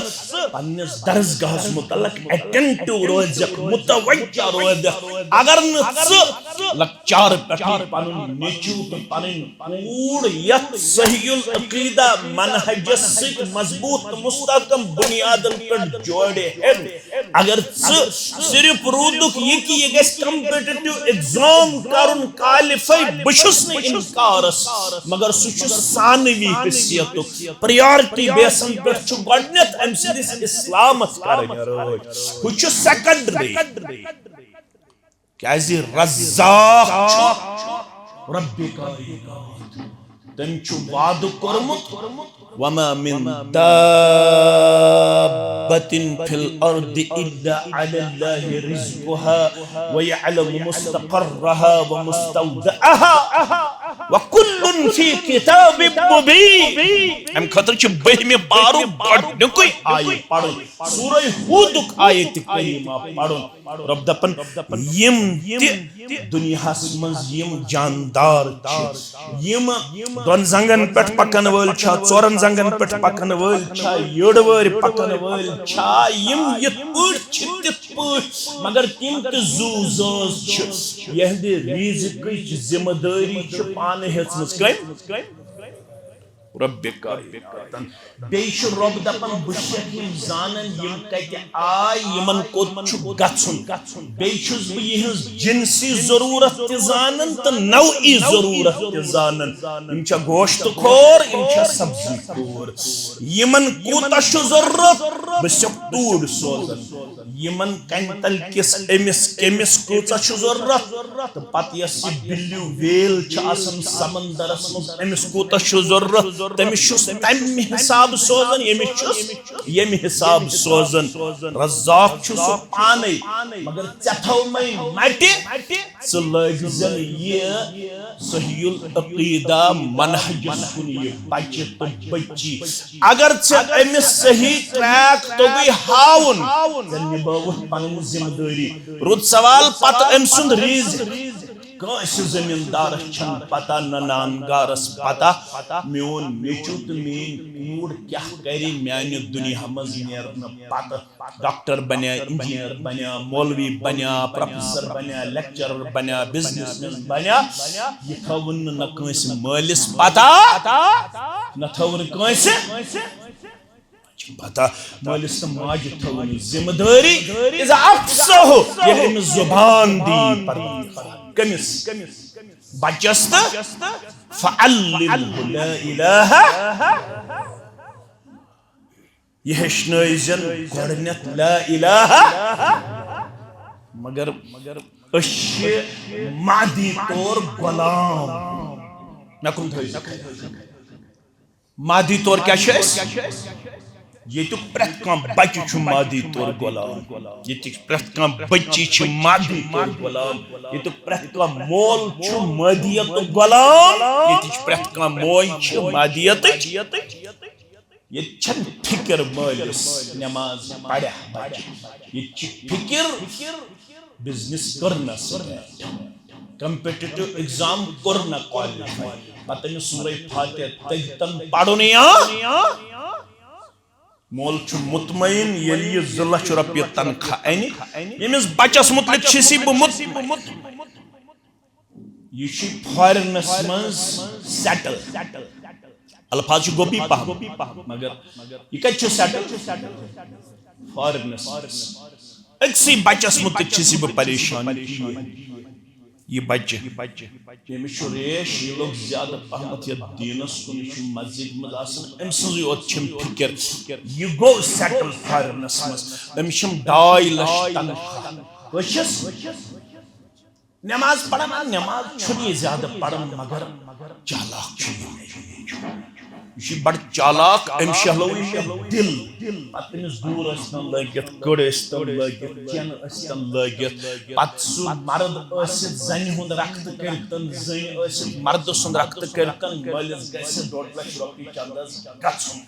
پننِس درسگاہس متعلق attentive روزکھ، متوجہ روزکھ، اگر نہٕ ژٕ لۄکچارٕ پٮ۪ٹھٕے پنُن نیٚچو تہٕ پنٕنۍ کوٗر یتھ صحیح العقیدہ منہجس سۭتۍ مضبوط تہٕ مستحکم بنیادن پٮ۪ٹھ جوڑِ ہن، اگر ژٕ صرف روٗدُکھ یہِ کہِ یہِ گژھِ competitive exam کرُن qualify، بہٕ چھُس نہٕ انکارس، مگر سُہ چھُ ثانوی حیثیتُک۔ Priority baseن پٮ۪ٹھ چھُ گۄڈٕنٮ۪تھ أمۍ سٕنٛدِس اسلامس کرٕنۍ رٲچھ، ہُہ چھُ secondary۔ کیازِ رزاق چھُ رب کائنات، تٔمۍ چھُ وعدٕ کوٚرمُت، وما من دابة في الأرض إلا على الله رزقها ويعلم مستقرها ومستودعها۔ وَكُلٌّ فِي كِتَابٍ مُبِينٍ۔ امہِ خٲطرٕ چھُ بٔہمہِ پارُک گۄڈٕنیُکُے آیت پرُن، سورہ ہودُک آیت کریمہ پرُن۔ رۄب دپان، یِم تہِ دُنیاہس منٛز یِم جاندار چھِ، یِم دۄن زنٛگن پٮ۪ٹھ پکن وٲلۍ چھا، ژورن زنٛگن پٮ۪ٹھ پکن وٲلۍ چھا، یٔڑ وٲرۍ پکن وٲلۍ چھا، یِم یِتھ پٲٹھۍ چھِ تِتھ پٲٹھۍ، مگر تِم تہِ زُو زٲژ چھِ، یِہنٛدِ رِزقٕچ ذمہٕ دٲری چھِ پانہٕ ہیٚژمٕژ کٔمۍ؟ رۄبِ کائناتن۔ بیٚیہِ چھُ رۄب دپان، بہٕ چھُسکھ یِم زانان، یِم کتہِ آے، یِمن کوٚت چھُ گژھُن۔ بیٚیہِ چھُس بہٕ یِہٕنٛز جنسی ضروٗرت تہِ زانان تہٕ نوعی ضروٗرت تہِ زانان۔ یِم چھا گوشت خور، یِم چھا سبزی خور؟ یِمن کوٗتاہ چھُ ضروٗرت، بہٕ چھُسکھ توٗرۍ سوزان۔ یِمن کنہِ تل کِس أمِس کٔمِس کۭژاہ چھُ ضروٗرت، تہٕ پتہٕ یۄس یہِ بِلیو ویل چھِ آسان سمندرس منٛز، أمِس کوٗتاہ چھُ ضروٗرت، تٔمِس چھُس تمہِ حساب سوزان، ییٚمِس چھُس ییٚمہِ حساب سوزان۔ رزاق چھُ سُہ پانے، مگر ژےٚ تھومے مٹہِ، ژٕ لٲگۍ زن یہِ صحیح العقیدہ منہجس کُن یہِ بچہِ تہٕ بچی۔ اگر ژےٚ أمِس صحیح ٹریک توٚگُے ہاوُن، ژےٚ نِبٲوٕتھ پنٕنۍ ذمہٕ دٲری۔ رُت سوال، پتہٕ أمۍ سُنٛد رِزق۔ کٲنٛسہِ زٔمیٖندارس چھَنہٕ پتہ، نہ نان گارس پتہ، میون نیٚچو تہٕ میٲنۍ کوٗر کیٛاہ کرِ میانہِ دُنیا منٛز نیرنہٕ پتہٕ۔ ڈاکٹر بنیا، انجینئر بنیا، مولوی بنیا، پروفیسر بنیا، لیکچرر بنیا، بزنس مین بنیا، یہِ تھٲوٕن نہٕ نہ کٲنٛسہِ مٲلِس پتہ، نہ تھٲوٕن کٲنٛسہِ۔ چھِ پتہ، مٲلِس تہٕ ماجہِ تھٲوٕن ذمہٕ دٲری، اذا افصح، ییٚلہِ أمِس زبان دی پروردگار۔ کٔمِس؟ بچس تہٕ فعلمہ لا الہ۔ یہِ ہیٚچھنٲوزٮ۪ن گۄڈٕنٮ۪تھ لا الہ۔ مگر أسۍ چھِ مادی طور غلام۔ مےٚ کُن تھٲوِو۔ مادی طور کیٛاہ چھِ أسۍ؟ ییٚتیُک پرٛٮ۪تھ کانٛہہ بچہِ چھُ مادی طور غلام۔ ییٚتِچ پرٛٮ۪تھ کانٛہہ بچی چھِ مادی طور غلام۔ ییٚتیُک پرٛٮ۪تھ کانٛہہ مول چھُ مادیتُک غلام۔ ییٚتِچ پرٛٮ۪تھ کانٛہہ موج چھِ مادیتٕچ۔ ییٚتہِ چھَنہٕ فِکر مٲلِس نٮ۪ماز پَرِ ہا بَچہِ۔ ییٚتہِ چھِ فِکر بِزنِس کٔر نہ سِلیکٹ، کمپیٹیٹو ایگزام کوٚر نہ کالِفاے، پَتہٕ أمِس سورہ فاتحہ تٔگۍ تَن پَرُن یا مول چھُ مطمئن ییٚلہِ یہِ زٕ لَچھ رۄپیہِ تنخواہ اَنہِ۔ ییٚمِس بَچَس مُتعلِق چھِ سی بہٕ مُت-، یہِ چھُ فارنس منٛز سیٹل۔ الفاظ چھِ گوٚبی پہم، مگر یہِ کتہِ چھُ سیٹل؟ فارنس منٛز۔ أکسٕے بچس مُتعلق چھُس بہٕ پریشان۔ یہِ بچہِ، ییٚمِس چھُ ریش، یہِ لوٚگ زیادٕ پہمتھ یتھ دیٖنس کُن، یہِ چھُ مسجد منٛز آسان، أمۍ سٕنٛزٕے یوت چھِم فِکر۔ یہِ گوٚو سیٹل فارنس منٛز، أمِس چھِم ڈاے لچھ تنخواہ۔ کٲنٛسہِ چھَس؟ نماز پران، نماز چھُنہٕ یہِ زیادٕ پران، مگر چالاک چھُ یہِ۔ یہِ چھُ بڑٕ چالاک، أمۍ شہلووٕے مےٚ دِل۔ پتہٕ أمِس دوٗر ٲسۍ تن لٲگِتھ، کٔڑ ٲسۍ تن لٲگِتھ، چینہٕ ٲسۍ تن لٲگِتھ۔ پتہٕ سُہ مرد ٲسِتھ زنہِ ہُنٛد رقتہٕ کٔرِتھ تن، زٔنۍ ٲسِتھ مردٕ سُنٛد رقتہٕ کٔرِتھ تن، مٲلِس گژھِ ڈۄڈ لچھ رۄپیہِ چندس گژھُن۔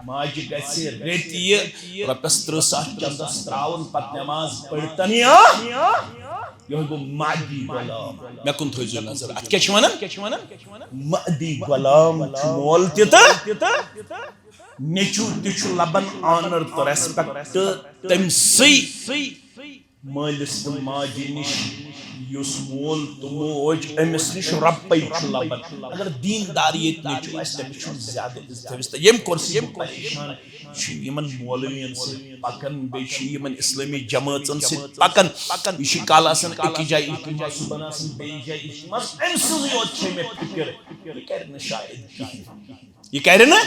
ماجہِ گژھِ رٔتۍ یہِ رۄپیس ترٕٛہ ساس چندس تراوُن، پتہٕ نماز پٔرِتن یا یِہوٚے گوٚو مادی غلام۔ مےٚ کُن تھٲیزیو نظر۔ اتھ کیٛاہ چھِ ونان؟ مادی غلام چھُ مول تہِ تہٕ نیٚچوٗ تہِ چھُ لبان آنر تہٕ ریسپیکٹ تٔمۍ سٕے۔ مٲلِس تہٕ ماجہِ نِش یُس مول تہٕ موج أمِس نِش رۄپَے چھُ لبان۔ اگر دیٖندار ییٚتہِ نیٚچوٗ آسہِ، تٔمِس چھُنہٕ زیادٕ عزت، تٔمِس تہٕ ییٚمہِ کوٚر سُہ یِم پریشان چھُ یِمن مولوین سۭتۍ پکان، بیٚیہِ چھُ یِمن اسلٲمی جمٲژن سۭتۍ پکان۔ یہِ چھُ کالہٕ آسان أکِس جایہِ اجتماع، صُبحن آسان بیٚیِس جایہِ اجتماع۔ أمۍ سٕنٛزٕے یوت چھےٚ مےٚ فِکر، یہِ کرِ نہٕ شاید کِہیٖنۍ۔ یہِ کرِ نہٕ؟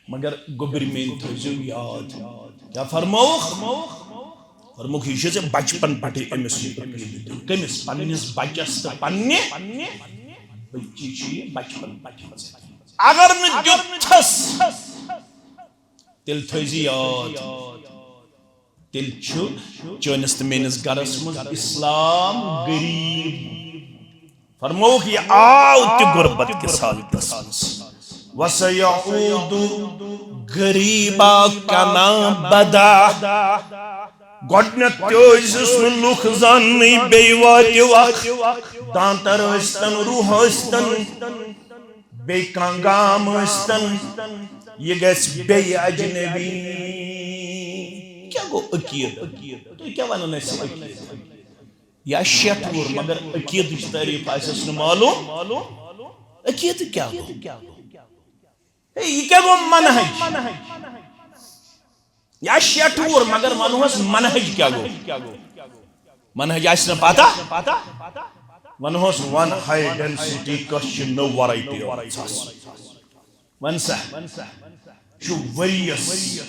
مگر گوٚبرۍ میٲنۍ تھٲیزیو یاد، کیٛاہ فرمووُکھ؟ فرمووُکھ، یہِ چھُ ژےٚ بچپن پٮ۪ٹھٕے أمِس یہِ تکلیٖف دیُن۔ کٔمِس؟ پننِس بچس تہٕ پننہِ بچی چھُ یہِ بچپن پٮ۪ٹھٕے ژےٚ۔ اگر نہٕ دیُتتھس، تیٚلہِ تھٲیزِ یاد، تیٚلہِ چھُ چٲنِس تہٕ میٲنِس گرس منٛز اسلام غریب۔ فرمووُکھ، یہِ آو تہِ غربت کِس حالتس منٛز۔ وَسَيَعُودُ غَرِيبًا كَمَا بَدَا۔ گۄڈٕنٮ۪تھ تہِ ٲسِس نہٕ لُکھ زاننٕے، بیٚیہِ واتہِ وق، دانتر ٲسۍتن، روح ٲسۍتن، بیٚیہِ کانٛہہ گام ٲسۍتن، یہِ گژھِ بیٚیہِ اجنبی۔ کیٛاہ گوٚو عقیدٕ؟ تُہۍ کیٛاہ ونان ٲسِو عقیدٕ؟ یا شیٹھ وُہُر، مگر عقیدٕچ تعریف آسٮ۪س نہٕ معلوم۔ عقیدٕ کیٛاہ گوٚو؟ ہے، یہِ کیٛاہ گوٚو منہج؟ یا شیٹھ وُہُر، مگر ونہوس منہج کیٛاہ گوٚو؟ منہج آسہِ نہٕ پتہ، ونہوس ون ہائی ڈینسٹی کۄس چھِ نٔو ورایٹی ٲمٕژ۔ ون سا، چھُ ؤریس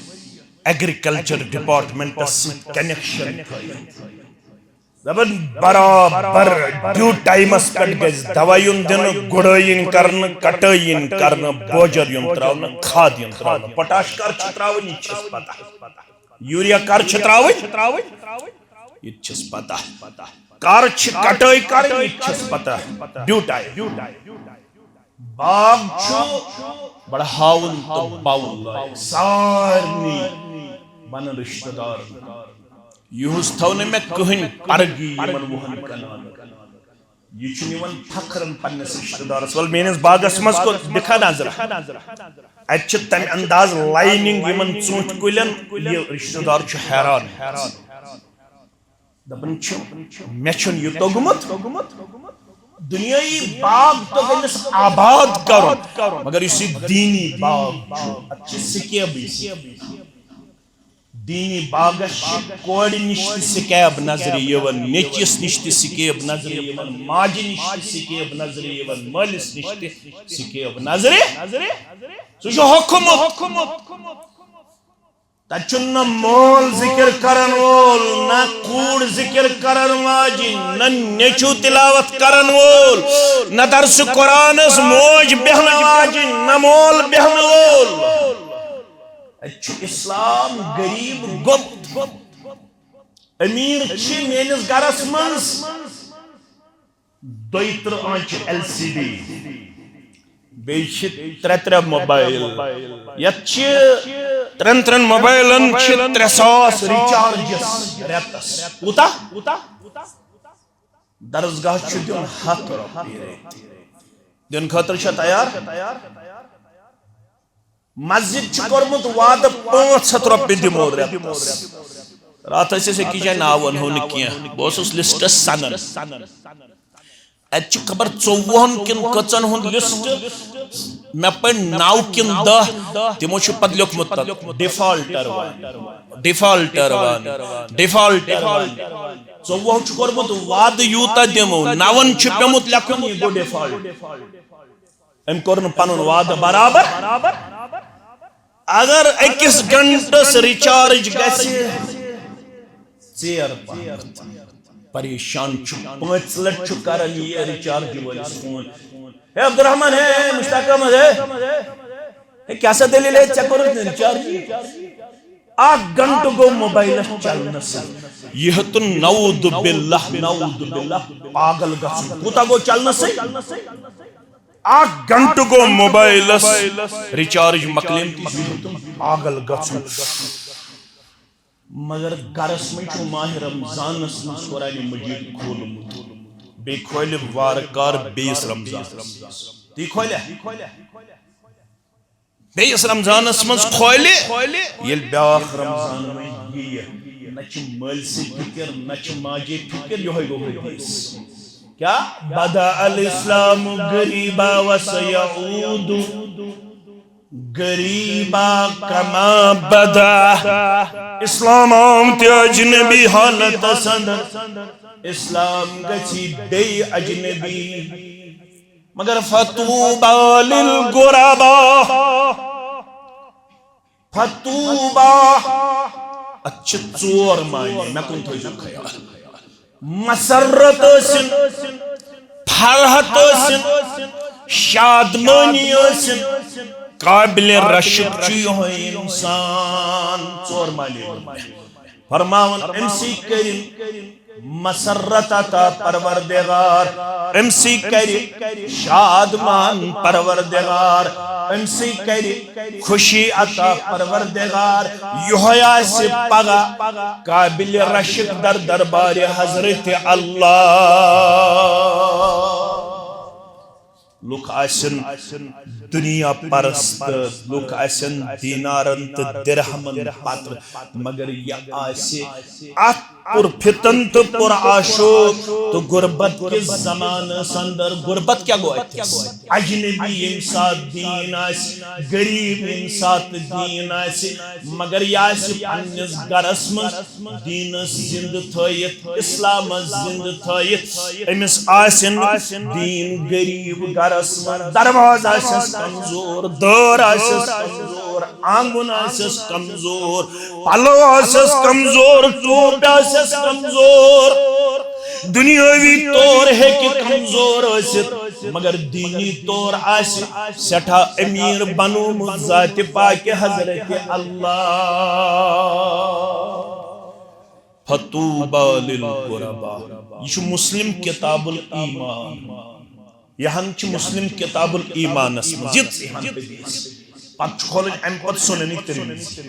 ایگریکلچر ڈپارٹمنٹس سۭتۍ کنیکشن تھٲیِتھ۔ دپان برابر ڈیو ٹائمس پٮ۪ٹھ گژھِ دوا یُن دِنہٕ، گُڈٲے یِن کرنہٕ، کٹٲے یِن کرنہٕ، بوجر یُن تراونہٕ، کھاد یِن تراونہٕ، پوٹاش کر چھِ تراوٕنۍ، یہِ تہِ چھس پتہ، یوریا کر چھِ تراوٕنۍ، یہِ تہِ چھس پتہ، کر چھِ کٹٲے کرٕنۍ، یہِ تہِ چھس پتہ۔ Due time. باغ چھُ بڑٕ ہاوُن تہٕ باوُن لایق، سارنٕے بنن رشتہٕ دار۔ یُہُس تھاو نہٕ مےٚ کٕہٕنۍ پرگی یِمن وُہن کنالن۔ یہِ چھُ نِوان فخرن پننِس رشتہٕ دارس۔ ول میٲنِس باغس منٛز کوٚت دِکھا نظرہ؟ اتہِ چھِ تمہِ انداز لائننگ یِمن ژوٗنٹھۍ کُلٮ۪ن، یہِ رشتہٕ دار چھُ حیران۔ دپان چھُ، مےٚ چھُنہٕ یہِ توٚگمُت دُنیٲیی باغ توٚگ أمِس آباد کرُن، مگر یُس یہِ دیٖنی باغ چھُ، اتھ چھِ سکیبٕے سکیب۔ دیٖنی باغس چھِ کورِ نِش تہِ سکیب نظرِ یِوان، نیٚچوِس نِش تہِ سکیب نظرِ یِوان، ماجہِ نِش تہِ سکیب نظرِ یِوان، مٲلِس نِش تہِ سکیب نظرِ۔ سُہ چھُ ہوٚکھمُت۔ تتہِ چھُنہٕ نہ مول ذکر کرن وول، نہ کوٗر ذکر کرن واجِنۍ، نہ نیٚچو تلاوت کرن وول، نہ درس قرآنس موج بیہنہٕ واجِنۍ، نہ مول بیہنہٕ وول۔ اتہِ چھُ اسلام غریب گوٚمُت۔ امیر چھِ میٲنِس گرس منٛز دۄیہِ ترٕٛہ آنچہِ ایل سی ڈی، بیٚیہِ چھِ ترٛےٚ ترٛےٚ موبایل۔ یتھ چھِ ترٛٮ۪ن ترٛٮ۪ن موبایلن چھِ ترٛےٚ ساس ریچارجز رٮ۪تس۔ کوٗتاہ؟ درسگاہ چھُ دیُن ہتھ رۄپیہِ رٮ۪تۍ۔ دِنہٕ خٲطرٕ چھا تیار؟ مسجد چھُ کوٚرمُت وعدٕ پانٛژھ ہتھ رۄپیہِ دِمو رٮ۪تس۔ راتھ ٲسۍ أسۍ أکِس جایہِ، ناو ونہو نہٕ کینٛہہ، بہٕ اوسُس لسٹس سنان۔ اتہِ چھُ خبر ژوٚوُہن کِنہٕ کٔژن ہُنٛد لسٹ، مےٚ پٔرۍ نو کِنہٕ دہ، تِمو چھُ پتہٕ لیوٚکھمُت تتھ ڈیفالٹر وان، ڈیفالٹر وان، ڈیفالٹر وان۔ ژوٚوُہو چھُ کوٚرمُت وعدٕ یوٗتاہ دِمو، نون چھُ پیوٚمُت لیکھُن، یہِ گوٚو ڈیفالٹ۔ أمۍ کوٚر نہٕ پنُن وعدٕ برابر۔ اگر أکِس گھنٹس ریچارج گژھِ ژیر پہمتھ، پریشان چھُ، پانٛژِ لٹہِ چھُ کران یہِ ریچارج وٲلِس فون، "ہے عبدالرحمان، ہے مشتاق احمد، ہے، ہے کیٛاہ سا دٔلیٖل، ہے ژےٚ کوٚرُتھ نہٕ ریچارج؟" اکھ گھنٹہٕ گوٚو موبایلس چلنس۔ یہِ ہیوٚتُن نعوذ باللہ، نعوذ باللہ، پاگل گژھُن۔ کوٗتاہ گوٚو چلنسٕے؟ اکھ گھنٹہٕ گوٚو موبایلس ریچارج مۄکلے تہٕ یہِ ہیوٚتُن پاگل گژھُن۔ مگر گرس منٛز چھُ ماہِ رمضانس منٛز قرآن مجید کھولمُت، بیٚیہِ کھولہِ وارٕ کارٕ بیٚیِس رمضانس منٛز۔ تی کھولیا؟ بیٚیِس رمضانس منٛز کھولہِ، ییٚلہِ بیٛاکھ رمضان وۄنۍ یِیہِ، نہ چھِ مٲلۍ سٕے فِکر، نہ چھِ ماجے فِکر، یِہوٚے گوٚو حدیث۔ کیٛاہ؟ بدأ الإسلام غريبا وسيعود غريبا كما بدأ۔ اسلام آو تہِ اجنبی حالتس اندر، اسلام گژھِ بیٚیہِ اجنبی۔ مگر فطوبى للغرباء، فطوبى، اتھ چھِ ژور معنی، مےٚ کُن تھٲیزیو خیال۔ مسرت ٲسِن، فرحت ٲسِن، شادمٲنی ٲسِن، قابل رشک چھُ یِہوٚے انسان۔ ژور معنی ووٚن مےٚ۔ فرماوان، أمۍ سٕے کٔرِن مسرت عطا پروردگار، أمۍ سٕے کَرِ شادمان پروردگار، أمۍ سٕے کَرِ خوشی عطا پروردگار۔ یِہوٚے آسہِ پگاہ قابل رشک در دربارِ حضرت اللہ۔ لُکھ آسن دُنیا پرست، لُکھ آسن دینارن تہٕ درہمن پتہٕ، مگر یہِ آسہِ اتھ پُر فتن تہٕ پُر آشوب تہٕ غربت کِس زمانس اندر۔ غربت کیٛاہ گوٚو اتہِ؟ اجنبی ییٚمہِ ساتہٕ دین آسہِ، غریب ییٚمہِ ساتہٕ دین آسہِ، مگر یہِ آسہِ پننِس گرس منٛز دینس زندٕ تھٲیِتھ، اسلامس زندٕ تھٲیِتھ۔ أمِس آسہِ نہٕ دین غریب گرس منٛز، دروازٕ آسٮ۪س کمزور، دٲر آسٮ۪س کمزور، آنگُن آسٮ۪س کمزور، پلو آسٮ۪س کمزور، ٹوپۍ آسٮ۪س کمزور، دنیاوی طور ہیٚکہِ کمزور ٲسِتھ، مگر دینی طور آسہِ سٮ۪ٹھاہ امیر بنومُت ذاتِ پاکِ حضرت اللہ۔ فطوبی للغرباء۔ یہِ چھُ مسلم کتاب الایمان۔ یہِ ہن چھِ مسلم کتاب الایمانس منٛز، یِژھ ہن حدیث۔ پتہٕ چھُ کھولٕنۍ امہِ پتہٕ سنن ترمذی۔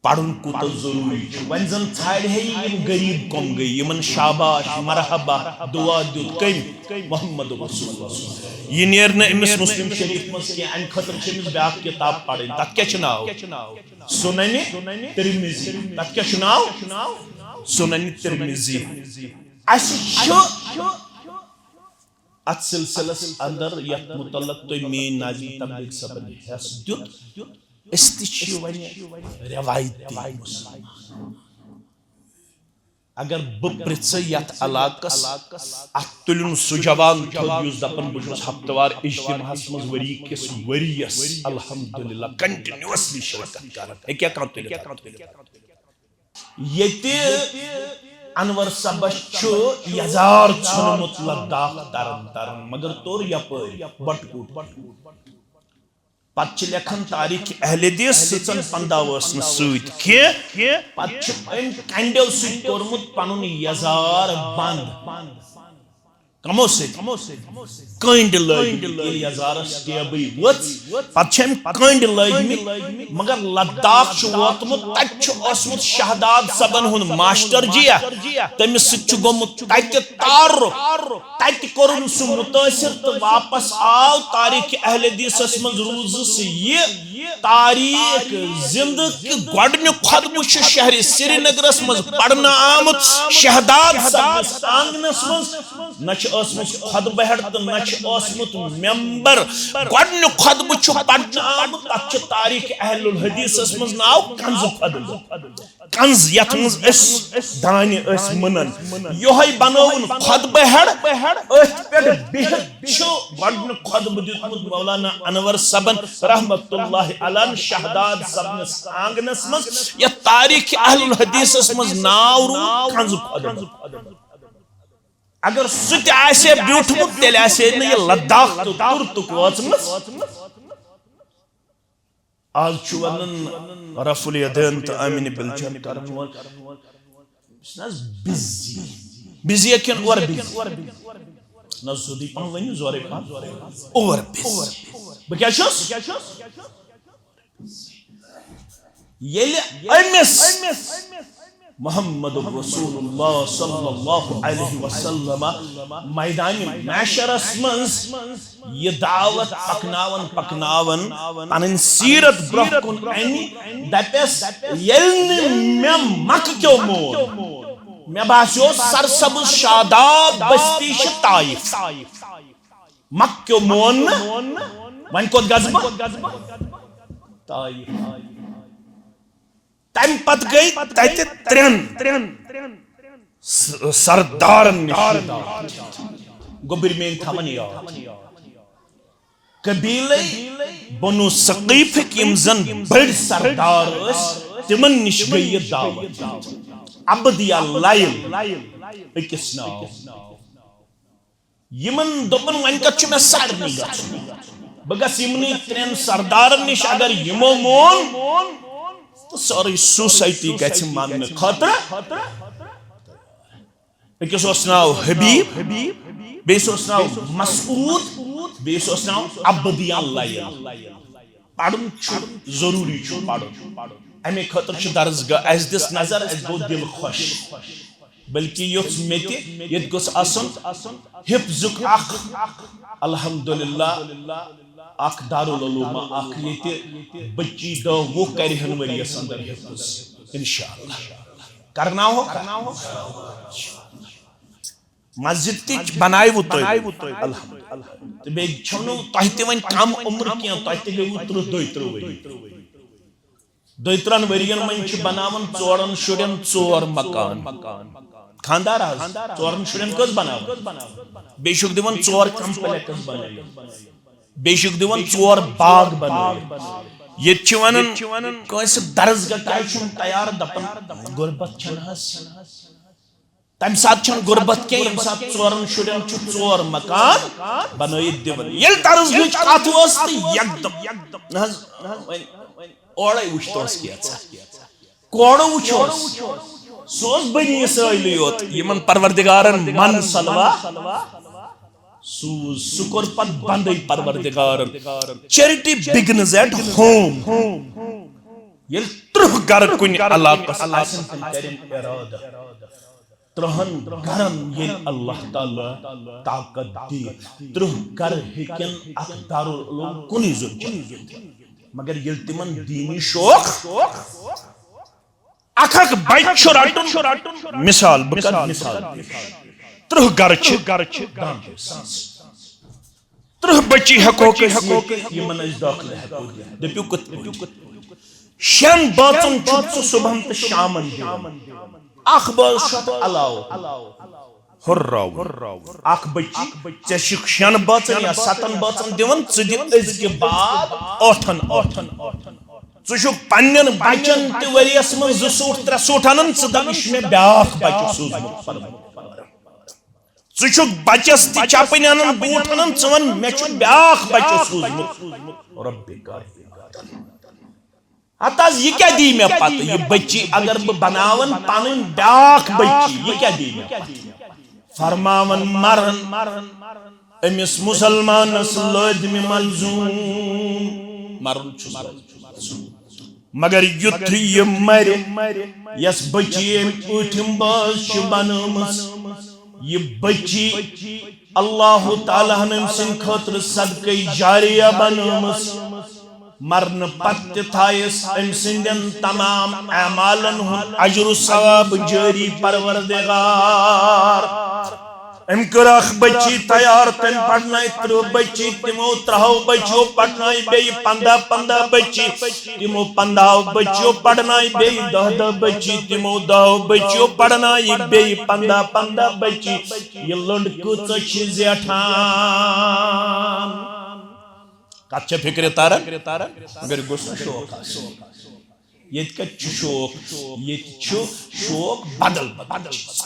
پرُن کوٗتاہ ضروٗری چھُ۔ وۄنۍ زن ژھانٛڈِ ہے یہِ، یِم غریب کم گٔے، یِمن شاباش، مرحبا، دعا دیُت کٔمۍ؟ محمد رسول اللہ۔ یہِ نیرِ نہٕ أمِس مسلم شریف منٛز کینٛہہ، امہِ خٲطرٕ چھِ أمِس بیٛاکھ کتاب پرٕنۍ۔ تتھ کیٛاہ چھُ ناو؟ سنن ترمذی۔ تتھ کیٛاہ چھُ ناو؟ سنن ترمذی۔ اسہِ چھُ اتھ سلسلس اندر، یتھ متعلق تۄہہِ میٲنۍ ناظم تبلیغ صٲبن حصہٕ دیُت، أسۍ تہِ چھِ وۄنۍ روایتی مسلمان۔ اگر بہٕ پرژھٕ یتھ علاقس، اتھ تُلِن سُہ جوان تھوٚد یُس دپان، بہٕ چھُس ہفتہٕ وار اجتماعس منٛز ؤری کِس ؤریس الحمدللہ کنٹینیوسلی شرکت کران، ہیٚکیٛاہ کانٛہہ تُلِتھ؟ ییٚتہِ انور صٲبس چھُ یزار ژھُنمُت لداخ ترن ترن، مگر توٚر یپٲرۍ بٹہٕ کوٗٹ۔ پتہٕ چھِ لیکھان تاریخ اہل حدیث، سٕژن پندا ٲس نہٕ سۭتۍ کینٛہہ، پتہٕ چھُ أمۍ کنڈیو سۭتۍ کوٚرمُت پنُن یزار بند۔ کمو سۭتۍ؟ کٔنڈۍ لٲگۍ، ییٚلہِ یزارس ٹیبٕے ؤژھ، پتہٕ چھِ أمۍ کٔنڈۍ لٲگۍ مٕتۍ۔ مگر لداخ چھُ ووتمُت، تتہِ چھُ اوسمُت شہداد صٲبن ہُنٛد ماشٹر جیا، تٔمِس سۭتۍ چھُ گوٚمُت تتہِ تعارُف۔ تتہِ کوٚرُن سُہ مُتٲثر تہٕ واپس آو۔ تاریخ اہل حدیثس منٛز روٗزٕس یہِ تاریخ زِندٕ کہِ گۄڈٕنیُک خطبہٕ چھُ شہرِ سرینگرس منٛز پرنہٕ آمُت شہداد صٲبنِس آنگنس منٛز۔ نہ چھُ ٲسمٕژ خطبہٕ ہٮ۪ڈ تہٕ نہ چھُ اوسمُت ممبر۔ گۄڈٕنیُک خطبہٕ چھُ پرنہٕ آمُت، تتھ چھُ تاریخ اہل الحدیثس منٛز ناو کنزٕ خطبہٕ۔ کنز یتھ منٛز أسۍ دانہِ ٲسۍ مُنان، یِہوٚے بنووُن خطبہٕ ہٮ۪ڈ۔ أتھۍ پٮ۪ٹھ بِہِتھ چھُ گۄڈٕنیُک خطبہٕ دیُتمُت مولانا انور صٲبن رحمت اللہ علیہ شہداد صٲبنِس آنگنس منٛز، یتھ تاریخ اہل الحدیثس منٛز ناو روٗد کنزٕ خطبہٕ۔ اگر سُہ تہِ آسہِ ہے بیوٗٹھمُت، تیٚلہِ آسہِ ہے نہٕ یہِ لداخ تہٕ تُرتُک وٲژمٕژ۔ آز چھُ ونان رفع الیدین تہٕ آمین بالجہد کرن وول۔ یہِ چھُنہٕ حظ بِزی؟ بِزی یا کِنہٕ اوور بِزی؟ نہ، سیوٚدُے پہم ؤنِو، زورے پہم۔ Over busy. بہٕ کیٛاہ چھُس؟ ییٚلہِ أمِس محمد رسول اللہ صلی اللہ علیہ وسلم میدانِ محشرس منٛز یہِ دعوت پکناوان پکناوان پنٕنۍ سیرت برونٛہہ کُن انہِ، دپٮ۪س، ییٚلہِ نہٕ مےٚ مکہٕ کیو مون، مےٚ باسیو سرسبز شاداب بستی چھِ طائف۔ مکہٕ کیو مون نہٕ، وۄنۍ کوٚت گژھٕ بہٕ؟ طائف۔ تمہِ پتہٕ گٔے تتہِ ترٛٮ۪ن س-، سردارن نِش یہِ دعوت۔ گوٚبرۍ میٲنۍ تھاوان یاد۔ قبیلے بنو ثقیفٕکۍ یِم زن بٔڑۍ سردار ٲسۍ، تِمن نِش گٔے یہِ دعوت۔ عبد یا لائل أکِس ناو۔ یِمن دوٚپُن، وۄنۍ کتھ چھُ مےٚ سارنٕے گژھُن؟ بہٕ گژھٕ یِمنٕے ترٛٮ۪ن سردارن نِش، اگر یِمو مون، تہٕ سٲرٕے سوسایٹی گژھِ ماننہٕ خٲطرٕ۔ أکِس اوس ناو حبیب، بیٚیِس اوس ناو مسعود، بیٚیِس اوس ناو عبدیان لایل۔ پرُن چھُ ضروٗری، چھُ پرُن۔ اَمے خٲطرٕ چھُ درسگاہ، اَسہِ دِژ نظر، اَسہِ گوٚو دِل خۄش۔ بلکہِ یوٚژھ مےٚ تہِ، ییٚتہِ گوٚژھ آسُن حفظُک اکھ، الحمدللہ، اکھ دارالعلوم، اکھ ییٚتہِ بچی دہ وُہ کرِ ہن ؤریَس اندر حفظ، انشاءاللہ۔ کرناوہوکھ؟ مسجد تہِ بنایوٕ تۄہہِ۔ الحمدللہ۔ تہٕ بیٚیہِ چھَو نہٕ تۄہہِ تہِ وۄنۍ کم عمر کینٛہہ، تۄہہِ تہِ گٔیوٕ تٕرٛہ، دۄیہِ تٕرٛہ ؤری۔ دۄیہِ تٕرٛہن ؤرین منٛز چھِ بناوان ژورن شُرٮ۪ن ژور مکان۔ خانٛدار حظ، ژورن شُرٮ۪ن کٔژ بناوان؟ بیٚیہِ چھُکھ دِوان ژور کمپلیکس بنٲوِتھ، بیٚیہِ چھُکھ دِوان ژور باغ بنٲوِتھ۔ ییٚتہِ چھِ ونان، کٲنٛسہِ درسگاہ کیازِ چھُنہٕ تیار؟ دپان، غربت چھنہٕ حظ۔ تمہِ ساتہٕ چھنہٕ غربت کینٛہہ، ییٚمہِ ساتہٕ ژورن شُرٮ۪ن چھُ ژور مکان بنٲیِتھ دِوان۔ ییٚلہِ درسگاہٕچ کتھ ٲس تہٕ یکدم، نہ حظ، وۄنۍ اورے وٕچھ توس کینٛژھا۔ کورٕ وٕچھوس، سُہ اوس بنی اسرائیلٕے یوت، یِمن پروردگارن من سلوا سوٗز۔ سُہ کوٚر پتہٕ بندٕے پروردگارن۔ Charity begins at home۔ ییٚلہِ تٕرٛہ گرٕ کُنہِ علاقس آسن، تِم کرن ارادٕ۔ تٕرٛہن گرن ییٚلہِ اللہ تعالیٰ طاقت دی، تٕرٛہ گرٕ ہیٚکن اکھ دارالعلوم کُنُے زوٚن چلٲوِتھ۔ مگر ییٚلہِ تِمن دیٖنی شوق، اکھ اکھ بچہٕ چھُ رٹُن۔ مثال، بہٕ کرٕ مثال پیش۔ تٕرٛہ گرٕ چھِ، تٕرٛہ بچی ہٮ۪کوکھ أسۍ ییٚتہِ، یِمن أسۍ دٲخلہٕ ہٮ۪کو دِتھ۔ دٔپِو کِتھ پٲٹھۍ؟ شٮ۪ن بٲژن چھُکھ ژٕ صبحن تہٕ شامن دِوان۔ اکھ بٲژ چھُ اتھ علاوٕ ہُرراوُن۔ اکھ بچی، ژےٚ چھُکھ شٮ۪ن بٲژن یا ستن بٲژن دِوان، ژٕ دِ أزکہِ بعد ٲٹھن، ٲٹھن۔ ژٕ چھُکھ پننٮ۪ن بچن تہِ ؤریس منٛز زٕ سوٗٹ، ترٛےٚ سوٗٹ انان، ژٕ دپ، یہِ چھُ مےٚ بیٛاکھ بچہٕ سوٗزمُت۔ ژٕ چھُکھ بچس تہِ چپٕنۍ انان، بوٗٹھ انان، ژٕ وَن، مےٚ چھُ بیٛاکھ بچہٕ سوٗزمُت رۄبِ کائناتن۔ ہتہٕ حظ، یہِ کیٛاہ دی مےٚ پتہٕ؟ یہِ بچی اگر بہٕ بناون پنٕنۍ بیٛاکھ بچی، یہِ کیٛاہ دی مےٚ پتہٕ؟ فرماون مرن أمِس مسلمانس لٲدمہِ ملزوم۔ مرُن چھُس لٲزم۔ مگر یُتھُے یہِ مرِ، یۄس بچی أمۍ ٲٹھِم بٲژ چھِ بنٲومٕژ، یہِ بچی اللہ تعالیٰ ہن أمۍ سٕنٛدِ خٲطرٕ صدقے جاریہ بنٲومٕژ۔ مرنہٕ پتہٕ تہِ تھایس أمۍ سٕنٛدٮ۪ن تمام اعمالن ہُنٛد اجر و ثواب جٲری، پروردگار۔ أمۍ کٔر اکھ بچی تیار، تٔمۍ پرنٲے تٕرٛہ بچی، تِمو تٕرٛہو بچیو پرنٲے بیٚیہِ پنٛداہ پنٛداہ بچی، تِمو پنٛداہو بچیو پرنٲے بیٚیہِ دَہ دَہ بچی، تِمو دَہو بچیو پرنٲے بیٚیہِ پنٛداہ پنٛداہ بچی۔ یہِ لٔنٛڈ کۭژاہ چھِ زیٹھان؟ کتھ چھےٚ فکرِ تران؟ مگر گوٚژھ نہٕ شوق آسُن۔ ییٚتہِ کتہِ چھُ شوق؟ ییٚتہِ چھُ شوق بدل بدل چیٖز۔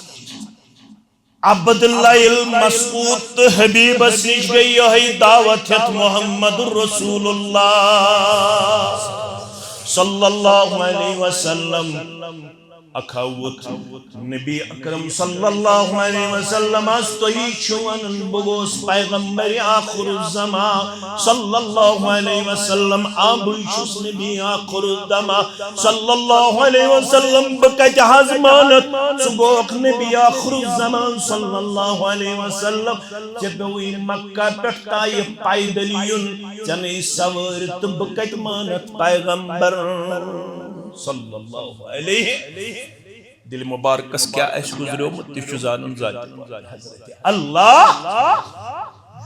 عبداللہ المسعود تہٕ حبیبس نِش گٔے یِہوٚے دعوت ہٮ۪تھ محمد رسول اللہ صلی اللہ علیہ وسلم۔ اکھا ووت نبی اکرم صلی اللہ علیہ وسلم، از تُہی چھِو ونان بہٕ گوس پیغمبر آخر الزمان صلی اللہ علیہ وسلم، آ بٕے چھُس نبی آخر الزمان صلی اللہ علیہ وسلم، بہٕ کتہِ حظ مانتھ؟ ژٕ گوکھ نبی آخر الزمان صلی اللہ علیہ وسلم، ژےٚ پیوٚوُے مکہ پٮ۪ٹھ طائف پیدل یُن، ژےٚ نَے سوٲرۍ تہٕ بہٕ کتہِ مانتھ پیغمبر صلی اللہ علیہ۔ دِلہِ مُبارکس کیٛاہ آسہِ گُزریومُت، تہِ چھُ زانُن ذاتِ حضرت اللہ۔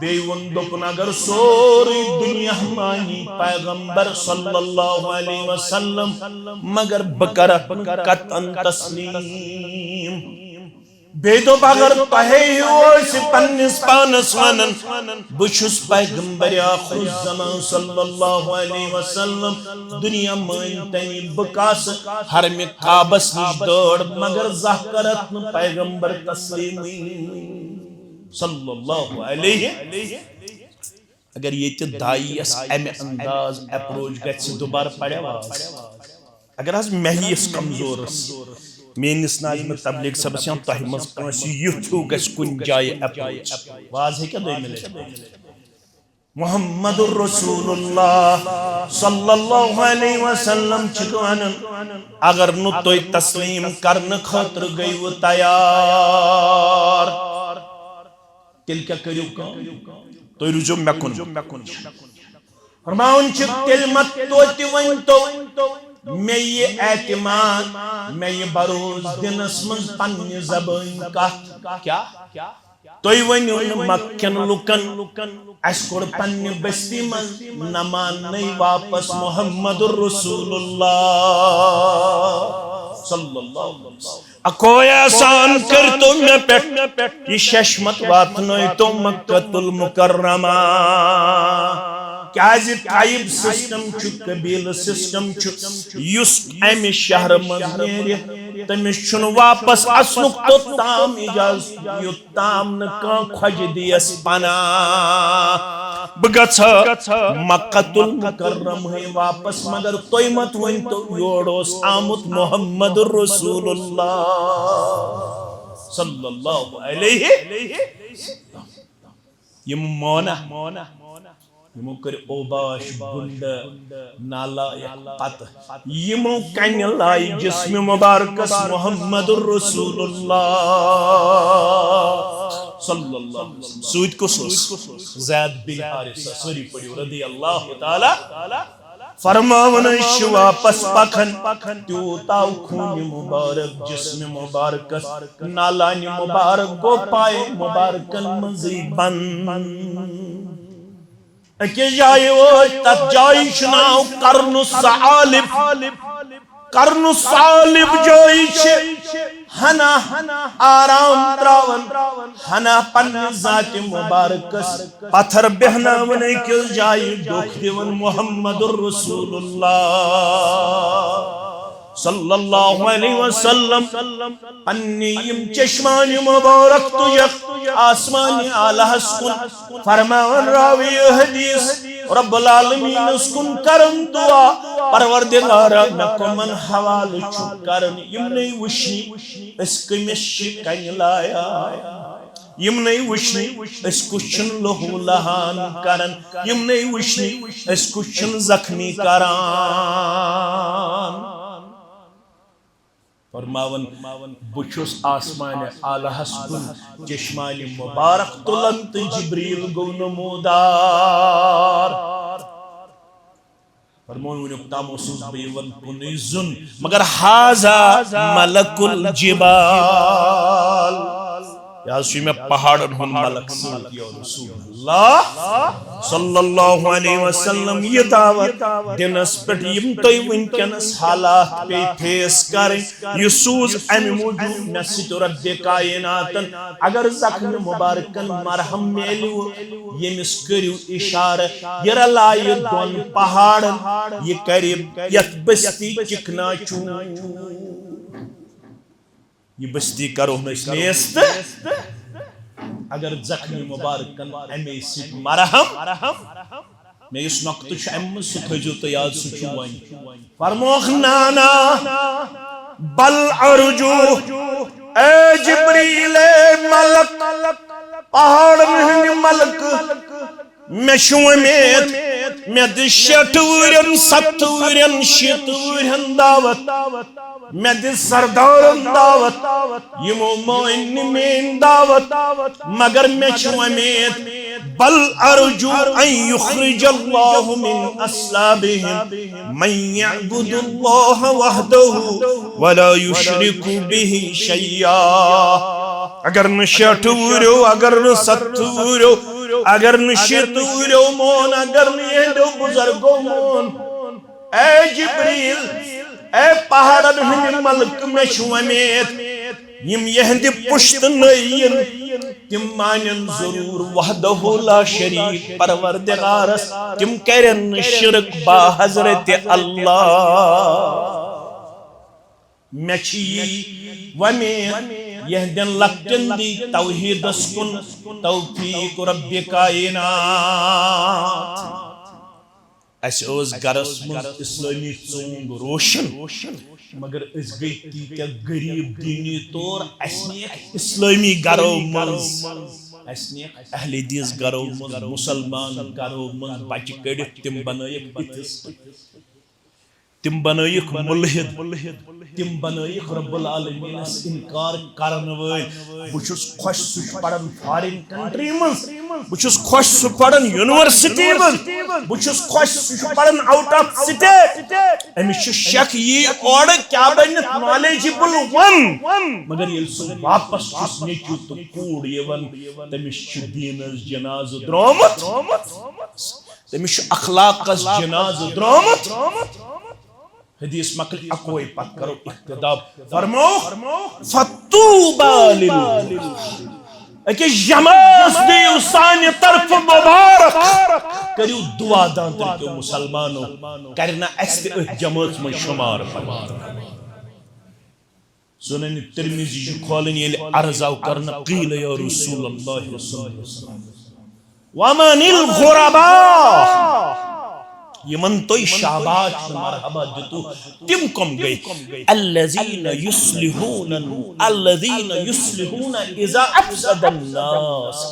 بیٚیہِ ووٚن، دوٚپُن، اگر سورُے دُنیا مانی پیغمبر صلی اللہ علیہ وسلم، مگر بہٕ کرکھ نہٕ قطعاً تسلیم۔ بیٚیہِ دوٚپ، اگر تۄہے ہیوٗ ٲسہِ پننِس پانس ونان، بہٕ چھُس پیغمبر آخر الزمان صلی اللہ علیہ وسلم، دُنیا مٲنۍ تنی بہٕ کاسہٕ حرمِ کعبس نِش دٲڑ، مگر زانٛہہ کرتھ نہٕ پیغمبر تسلیٖمٕے صلی اللہ علیہ۔ اگر ییٚتہِ داعی یس امہِ انداز اپروچ گژھِ، دوبارٕ پرِ آواز۔ اگر حظ مےٚ یِس کمزورس، میٲنِس ناظمِ تبلیغ صٲبس یا تۄہہِ منٛز کٲنٛسہِ یُتھ ہیوٗ گژھِ کُنہِ جایہِ اپروچ، واز ہیٚکیٛاہ دوٚیمہِ لٹہِ؟ محمد رسول اللہ صلی اللہ علیہ وسلم چھِ ونان، اگر نہٕ تُہۍ تسلیٖم کرنہٕ خٲطرٕ گٔیوٕ تیار، تیٚلہِ کیٛاہ کٔرِو کٲم؟ تُہۍ روٗزِو مےٚ کُن۔ فرماوان چھِ، تیٚلہِ مہ توتہِ ؤنۍتو مےٚ یہِ اعتماد، مےٚ یہِ بروسہٕ دِنس منٛز پننہِ زبٲنۍ کتھ۔ کیٛاہ؟ تُہۍ ؤنِو نہٕ مکہٕ کٮ۪ن لُکن، اسہِ کوٚر پننہِ بستی منٛز، نہ ماننٕے واپس محمد رسول اللہ صلی اللہ علیہ وسلم۔ اکوے احسان کٔرۍتو مےٚ پٮ۪ٹھ، یہِ ششمت واتنٲیتو مکۃ المکرمہ۔ کیازِ ٹرائب سسٹم چھُ، قبیلہٕ سسٹم چھُ، یُس امہِ شہرٕ منٛز نیرِ، تٔمِس چھُنہٕ واپس اژنُک توٚتام اجازت، یوٚتام نہٕ کانٛہہ خۄجہِ دِیَس پناہ۔ بہٕ گژھٕ مکۃ المکرمہ واپس، مگر تُہۍ مت ؤنۍتو یور اوس آمُت محمد رسول اللہ صلی اللہ علیہ۔ یِم مونا، یِمو کٔرۍ اوباش، گُنڈٕ، نالائق پتہٕ۔ یِمو کنہِ لایہِ جسمِ مبارکس محمد رسول اللہ صلی اللہ علیہ وسلم۔ سۭتۍ کُس اوس؟ زید بن حارثہ۔ سٲری پٔرِو رضی اللہ تعالیٰ۔ فرماوان أسۍ چھِ واپس پکان، تیوٗت آو خوٗنہِ مبارک جسمِ مبارکس، نالانہِ مبارک گوٚو پایہِ مبارکن منٛزٕے بند۔ أکِس جایہِ وٲتۍ، تتھ جایہِ چھُ ناو قرن الثعالب۔ قرن الثعالب جایہِ چھِ ہنا آرام تراوان، ہنا پننہِ ذاتِ مبارکس پتھر بیہناوان، أکِس جایہِ ڈوٚکھ دِوان محمد رسول اللہ صلی اللہ علیہ وسلم۔ پننہِ یِم چشمانہِ مبارک تُجکھ آسمانہِ اعلیٰ ہس کُن، فرماوان راوی حدیث، رب العالمینس کُن کرن دعا، پروردگارا، مےٚ کمن حوالہٕ چھُ کرن؟ یِمنے وٕچھنہِ أسۍ کٔمِس چھِ کنہِ لایان، یِمنے وٕچھنہِ أسۍ کُس چھُن لہو لہان کران، یِمنے وٕچھنہِ أسۍ کُس چھُن زخمی کران۔ فرماوان، بہٕ چھُس آسمانِ اعلیٰ ہس کُن چشمانِ مبارک تُلان تہٕ جبریل گوٚو نمودار۔ فرمووُن، وُنیُک تام اوسُس بہٕ یِوان کُنُے زوٚن، مگر ھذا ملک الجبال، یہِ حظ چھُ مےٚ پہاڑن ہُنٛد ملک سۭتۍ، یا رسول اللہ صلی اللہ علیہ وسلم۔ یہِ دعوت دِنس پٮ۪ٹھ یِم تۄہہِ وٕنکیٚنس حالات پیٚیہِ فیس کرٕنۍ، یہِ سوٗز امہِ موٗجوٗب مےٚ سۭتۍ رۄبِ کایناتن۔ اگر زخمِ مبارکن مرہم میلیو، ییٚمِس کٔرِو اِشارٕ، یہِ رلایہِ دۄن پہاڑن، یہِ کرِ یتھ بستی چکنا چوٗر۔ یہِ بستی کرو نہٕ أسۍ نیست۔ اگر زخمِ مبارکن امے سۭتۍ مرہم، مےٚ یُس نۄقطہٕ چھُ امہِ منٛز، سُہ تھٲیزیو تُہۍ یاد، سُہ چھُ وۄنۍ۔ فرموکھ، نانا، بل ارجو، اے جبریل، اے ملک، پہاڑن ہٕنٛدِ ملکہٕ، مےٚ چھُ وۄمید، مےٚ دِ شیٹھ وُہرٮ۪ن، ستتھ وُہرٮ۪ن، شیٖتھ وُہرٮ۪ن دعوت۔ مےٚ دِ سردارن دعوت، یِمو مٲنۍ نہٕ میٲنۍ دعوت، مگر مےٚ چھِ وۄمید، بل ارجو ان یخرج اللہ من اصلابہم من یعبد اللہ وحدہ ولا یشرک بہ شیئا۔ اگر نہٕ شیٹھ وُہریو، اگر نہٕ ستتھ وُہریو، اگر نہٕ شیٖتھ وُہریو مون، اگر نہٕ یِہنٛدیو بزرگو مون، اے جبریل، اے پہاڑن ہٕنٛدِ ملکہٕ، مےٚ چھُ وۄمید، یِم یِہنٛدِ پُشتہٕ نٔے یِن، تِم مانن ضروٗر وحدہ لا شریک پروردگارس، تِم کرن نہٕ شرک با حضرت اللہ۔ مےٚ چھِ یی وۄمید، یِہنٛدٮ۪ن لۄکٹٮ۪ن دی توحیدس کُن توفیق رب کائنات۔ اسہِ ٲس گرس منٛز اسلٲمی ژونگ روشن، مگر أسۍ گٔے تیٖتیٛاہ غریٖب دینی طور، اسہِ نِیَکھ اسلٲمی گرو منٛز، اسہِ نِیَکھ اہل حدیث گرو منٛز، مسلمان گرو منٛز بچہِ کٔڑِتھ تِم بنٲیِکھ ایتھسٹ، تِم بنٲیِکھ ملحد، تِم بنٲیِکھ رب العالمینس انکار کرن وٲلۍ۔ بہٕ چھُس خۄش سُہ چھُ پران فارین کنٹری منٛز، بہٕ چھُس خۄش سُہ پران یونیورسٹی منٛز، بہٕ چھُس خۄش سُہ چھُ پران آؤٹ آف سٹیٹ۔ أمِس چھُ شک یی اورٕ کیٛاہ بنہِ نالیجبل ون، مگر ییٚلہِ سُہ واپس چھُس نیٚچوٗ تہٕ کوٗر یِوان، تٔمِس چھُ دیٖنس جنازٕ درٛامُت، تٔمِس چھُ اخلاقس جنازٕ درٛامُت۔ حدیث مۄکلہِ اکوے، پتہٕ کرو اقتداب۔ فرمووُکھ، "فطوبی لل"۔ أکِس جمٲژ دِیِو سانہِ طرفہٕ مبارک۔ کٔرِو دعا دانتر کیو مسلمانو، کرِ نہ اسہِ تہِ أتھۍ جمٲژ منٛز شُمار۔ سنن ترمذی چھُ کھولان، ییٚلہِ عرض آو کرنہٕ، "قیل یا رسول اللہ صلی اللہ علیہ وسلم، ومن الغرباء؟" یِمن تُہۍ شاباش تہٕ مرحبا دِتو، تِم کم گٔے؟ الذین یصلحون، الذین یصلحون اذا افسد الناس،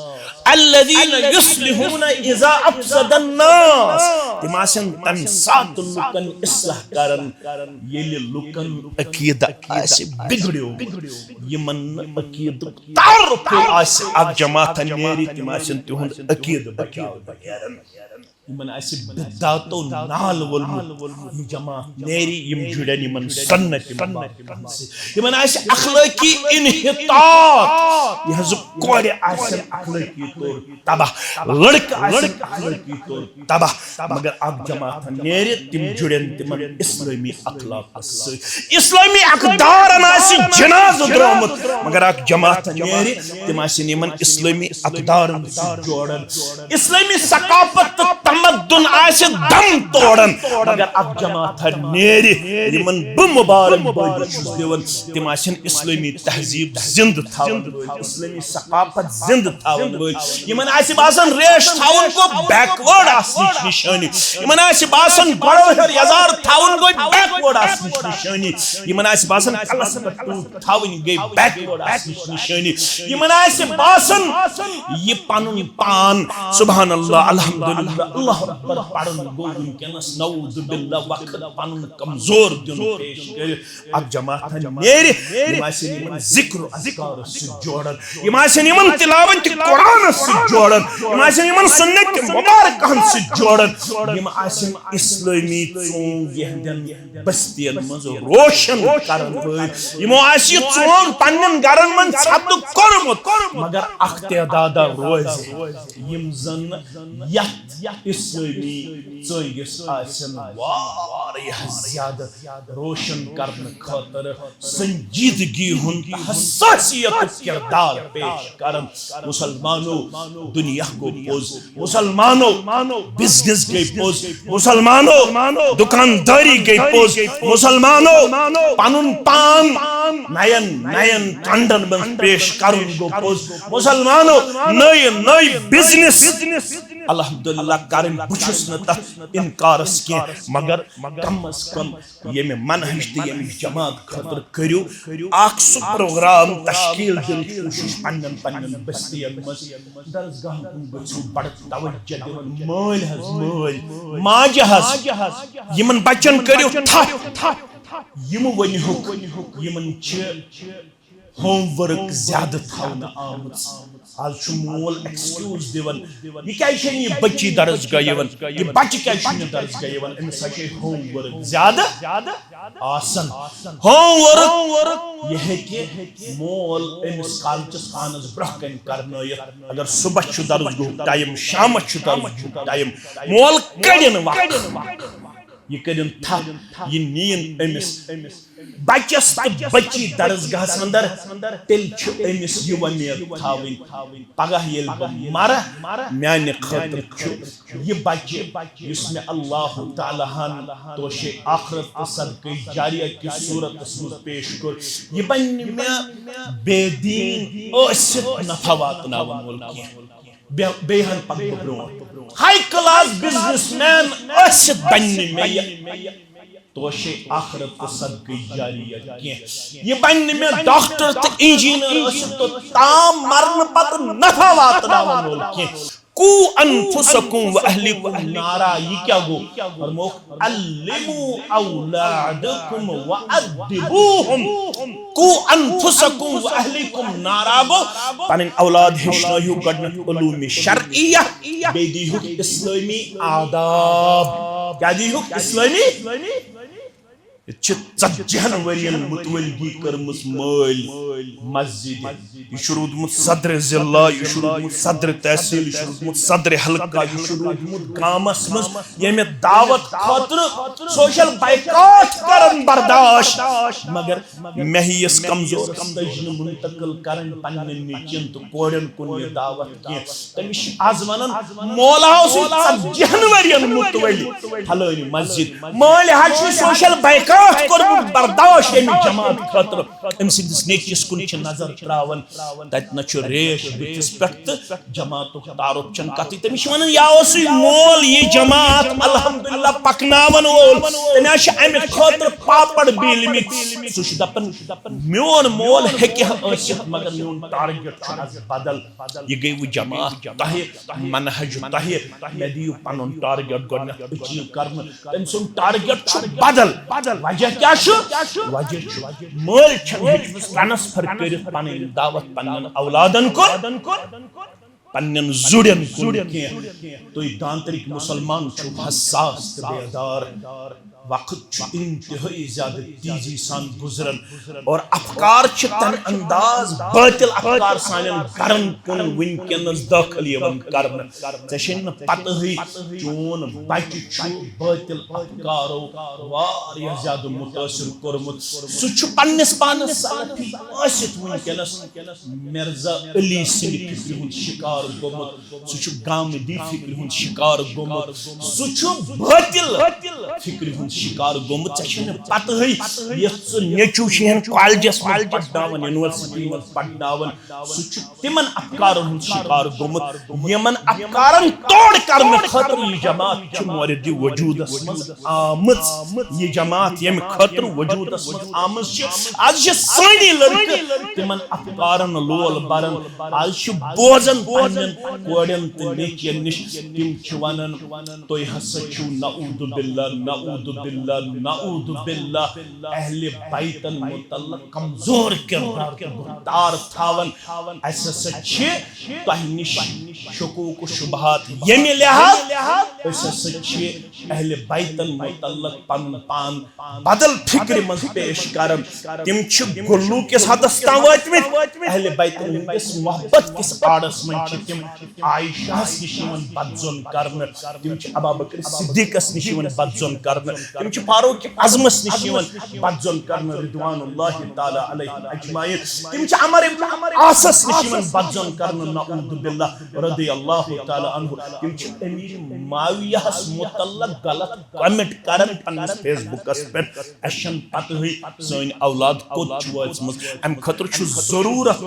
الذین یصلحون اذا افسد الناس۔ تِم آسن تمہِ ساتہٕ لُکن اصلاح کران، ییٚلہِ لُکن عقیدٕ آسہِ بگڑیو، یِمن نہٕ عقیدُک تعارفٕے آسہِ، اکھ جماعتہ نیرِ، تِم آسن تِہُنٛد عقیدٕ بچاونہٕ نیران۔ یِمن آسہِ بدعتو نال وولمُت، یہِ جماعت نیرِ، یِم جُڑن یِمن سنت مبارکن سۭتۍ۔ یِمن آسہِ اخلٲقی انحطاط، یہِ حظ کورِ آسن اخلٲقی طور تباہ، لڑکہٕ آسن اخلٲقی طور تباہ، مگر اکھ جماعت نیرِ، تِم جُڑن تِمن اسلٲمی اخلاقس سۭتۍ۔ اسلٲمی اقدارن آسہِ جنازٕ درٛامُت، مگر اکھ جماعت نیرِ، تِم آسن یِمن اسلٲمی اقدارن سۭتۍ جوڑان۔ اسلٲمی ثقافت تہٕ تمدن آسہِ دم توران، مگر اکھ جماعت نیرِ، یِمن بہٕ مبارک بٲدی چھُس دِوان، تِم آسن اسلٲمی تہذیب زندٕ تھاوان وٲلۍ، اسلٲمی ثقافت زندٕ تھاون وٲلۍ۔ یِمن آسہِ باسان ریش تھاوُن گوٚو بیکورڈ آسنٕچ نشٲنی۔ یِمن آسہِ باسان گۄڈو ہیوٚر یزار تھاوُن گوٚو بیکورڈ آسنٕچ نشٲنی۔ یِمن آسہِ باسان کلس پٮ۪ٹھ ٹوٗپۍ تھاوٕنۍ گٔے بیکورڈ آسنٕچ نشٲنی۔ یِمن آسہِ باسان یہِ پنُن پان، سبحان اللہ، الحمدللہ، اللہ اکبر پرُن گوٚو وٕنکیٚنس، نعوذ باللہ، وقت پنُن کمزور دیُن پیش کٔرِتھ۔ اکھ جماعت نیرِ، یِم آسن یِمن ذکر و اذکارس سۭتۍ جوڑان، یِم آسن یِمن تلاوت قرآنس سۭتۍ جوڑان، یِم آسن یِمن سنت مبارکہن سۭتۍ جوڑان، یِم آسن اسلٲمی ژونگ یِہنٛدٮ۪ن بستین منٛز روشن کرن وٲلۍ۔ یِمو آسہِ یہِ ژونگ پننٮ۪ن گرن منٛز ژھتہٕ کوٚرمُت، مگر اکھ تعدادہ روزِ، یِم زن یتھ اسلٲمی ژٲنٛگِس آسن واریاہ زیادٕ روشن کرنہٕ خٲطرٕ سنجیدگی ہُنٛد تہٕ حساسیتُک کردار پیش کرن۔ مسلمانو، دنیا گوٚو پوٚز، مسلمانو، بزنس گٔے پوٚز، مسلمانو، دکانداری گٔے پوٚز، مسلمانو، پنُن پان نین نین ٹرینڈن منٛز پیش کرُن گوٚو پوٚز، مسلمانو، نٔے نٔے بزنس الحمدللہ کرٕنۍ، بہٕ چھُس نہٕ تتھ انکارس کینٛہہ، مگر کم از کم ییٚمہِ منہج تہٕ ییٚمہِ جماعت خٲطرٕ کٔرِو اکھ سُہ پروگرام تشکیل دِنٕچ کوٗشش پننٮ۪ن پننٮ۪ن بستین منٛز۔ درسگاہن کُن گٔژھِو بڑٕ توجہ دِوان، مٲلۍ حظ مٲلۍ، ماجہِ حظ، یِمن بچن کٔرِو تھپھ، یِم ؤنِہُکھ یِمن چھِ ہوم ورک زیادٕ تھاونہٕ آمٕژ۔ آز چھُ مول ایکسکیوز دِوان، "یہِ کیازِ چھَنہٕ یہِ بچی درسگاہ یِوان؟ یہِ بچہِ کیازِ چھُنہٕ درسگاہ یِوان؟ أمِس ہا چھے ہوم ورک زیادٕ آسان۔" ہوم ورک یہِ ہیٚکہِ مول أمِس کالچس پانس برٛونٛہہ کنہِ کرنٲیِتھ۔ اگر صبح چھُ درسگاہُک ٹایم، شامس چھُ درسگاہُک ٹایم، مول کڑِن وقت۔ یہِ کٔرِن تھپھ، یہِ نِیِن أمِس بچس تہٕ بچی درسگاہس اندر، تیٚلہِ چھُ أمِس یہِ وۄمید تھاوٕنۍ، پگاہ ییٚلہِ بہٕ مرٕ، میانہِ خٲطرٕ چھُ یہِ بچہِ، یُس مےٚ اللہ تعالیٰ ہن توشے آخرت تہٕ صدقے جاریہ کِس صورتس منٛز پیش کوٚر، یہِ بنہِ مےٚ بے دین ٲسِتھ نفع واتناون وول کینٛہہ۔ بے-، بیٚیہِ ہن پکہٕ بہٕ برونٛٹھ۔ ہائی کلاس بزنس مین ٲسِتھ بنہِ نہٕ مےٚ یہِ توشے آخرت تہٕ صدقہٕ جاریہ کینٛہہ۔ یہِ بنہِ نہٕ مےٚ ڈاکٹر تہٕ انجینئر ٲسِتھ توٚتام مرنہٕ پتہٕ نفع واتناون وول کینٛہہ۔ قو انفسکم و اہلیکم نارا، یہِ کیٛاہ گوٚو؟ فرمووُکھ، علموا اولادکم و ادبوہم۔ قو انفسکم و اہلیکم نارا گوٚو، پنٕنۍ اولاد ہیٚچھنٲیِو گۄڈٕنیتھ علوم شرعیہ، بیٚیہِ دیٖہُکھ اسلٲمی آداب۔ کیٛاہ دیٖہُکھ؟ اسلٲمی۔ ییٚتہِ چھِ ژتجی ہن ؤرین متولگی کٔرمٕژ مٲلۍ مسجدِ۔ یہِ چھُ روٗدمُت صدر ضلع، یہِ چھُ روٗدمُت صدر تحصیل، یہِ چھُ روٗدمُت صدر حلقہ، یہِ چھُ روٗدمُت گامس منٛز، ییٚمہِ دعوت خٲطرٕ سوشل بائیکاٹ کرن برداشت، مگر مےٚ ہِوِس کمزورس تٔج نہٕ منتقل کرٕنۍ پننٮ۪ن نیٚچوٮ۪ن تہٕ کورٮ۪ن کُن یہِ دعوت کینٛہہ۔ تٔمِس چھِ آز ونان، مولا اوسُے ژتجی ہن ؤرین متولی فلٲنۍ مسجد۔ مٲلۍ حظ چھُ سوشل بائیکاٹ کوٚرمُت برداشت ییٚمہِ جماعت خٲطرٕ۔ أمۍ سٕنٛدِس نیٚچوِس کُن چھِ نظر تراوان، تتہِ نہ چھُ ریش بٕتھِس پٮ۪ٹھ تہٕ جماعتُک تعارُف چھنہٕ کتھٕے۔ تٔمِس چھِ ونان، یا اوسُے مول یہِ جماعت الحمدللہ پکناون وول، تٔمۍ حظ چھِ امہِ خٲطرٕ پاپڑ بیٖلمٕتۍ۔ سُہ چھُ دپان، میون مول ہیٚکہِ ہا ٲسِتھ، مگر میون ٹارگیٹ چھُ از بدل۔ یہِ گٔے وۄنۍ جماعت تۄہہِ، منہج تۄہہِ، مےٚ دِیِو پنُن ٹارگیٹ گۄڈٕنٮ۪تھ achieve کرنہٕ۔ تٔمۍ سُنٛد ٹارگیٹ چھُ بدل۔ وجہ کیٛاہ چھُ؟ وجہ چھُ مٲلۍ چھَنہٕ ہیٚچھمٕژ ٹرانسفر کٔرِتھ پنٕنۍ دعوت پننٮ۪ن اولادن کُن، پننٮ۪ن زُرٮ۪ن کُن کینٛہہ۔ تُہۍ دانترِک مسلمان چھِو حساس تہٕ بیدار۔ وقت چھُ انتہٲئی زیادٕ تیزی سان گُزران اور افکار چھِ تن انداز، باطل افکار سانٮ۪ن گرن کُن وٕنکیٚنس دٲخل یِوان کرنہٕ۔ ژےٚ چھے نہٕ پتہٕے، چون بچہِ چھُ باطل افکارو واریاہ زیادٕ متٲثر کوٚرمُت۔ سُہ چھُ پننِس پانس سلفی ٲسِتھ وٕنکیٚنس مرزا علی سٕنٛدِ فکرِ ہُنٛد شکار گوٚمُت۔ سُہ چھُ گامدی فکرِ ہُنٛد شکار گوٚمُت۔ سُہ چھُ باطل فکرِ ہُنٛد شکار گوٚمُت۔ ژےٚ چھے نہٕ پتہٕے، یَتھ ژٕ نیٚچوٗ چھُے ہن کالجس منٛز پرناوان، یونیورسٹی منٛز پرناوان، سُہ چھُ تِمن افکارن ہُنٛد شکار گوٚمُت، یِمن افکارن توڑ کرنہٕ خٲطرٕ یہِ جماعت چھِ مورد وجودس منٛز آمٕژ۔ یہِ جماعت ییٚمہِ خٲطرٕ وجودس منٛز آمٕژ چھِ، از چھِ سٲنی لڑکہٕ تِمن افکارن لول بران۔ از چھِ بوزان پننٮ۪ن کورٮ۪ن تہٕ نیٚچوٮ۪ن نِش، تِم چھِ ونان، تُہۍ ہسا چھِو نعوذ باللہ، نعوذ باللہ، نعوذ باللہ، اہل بیتن متعلق کمزور کردار تہٕ گُفتار تھاوان۔ اسہِ ہسا چھِ تۄہہِ نِش شکوک و شبہات ییٚمہِ لحاظ، أسۍ ہسا چھِ اہل بیتن متعلق پنُن پان بدل فکرِ منٛز پیش کران۔ تِم چھِ گُلوٗ کِس حدس تام وٲتمٕتۍ۔ اہل بیتن ہٕنٛدِس محبت کِس آڑس منٛز چھِ تِم عائشہس نِش یِوان بدظن کرنہٕ، تِم چھِ ابابکر صدیقس نِش یِوان بدظن کرنہٕ، تِم چھِ فاروق اعظمس نِش یِوان بدظن کرنہٕ، رضوان اللہ تعالیٰ علیہم اجمعین، تِم چھِ عمر ابن عاصس نِش یِوان بدظن کرنہٕ، نعوذ باللہ، رضی اللہ تعالیٰ عنہ، تِم چھِ امیر معاویہس متعلق غلط کمنٹ کران پننِس فیس بُکس پٮ۪ٹھ۔ اسہِ چھنہٕ پتہٕے سٲنۍ اولاد کوٚت چھِ وٲژمٕژ۔ امہِ خٲطرٕ چھُ ضروٗرت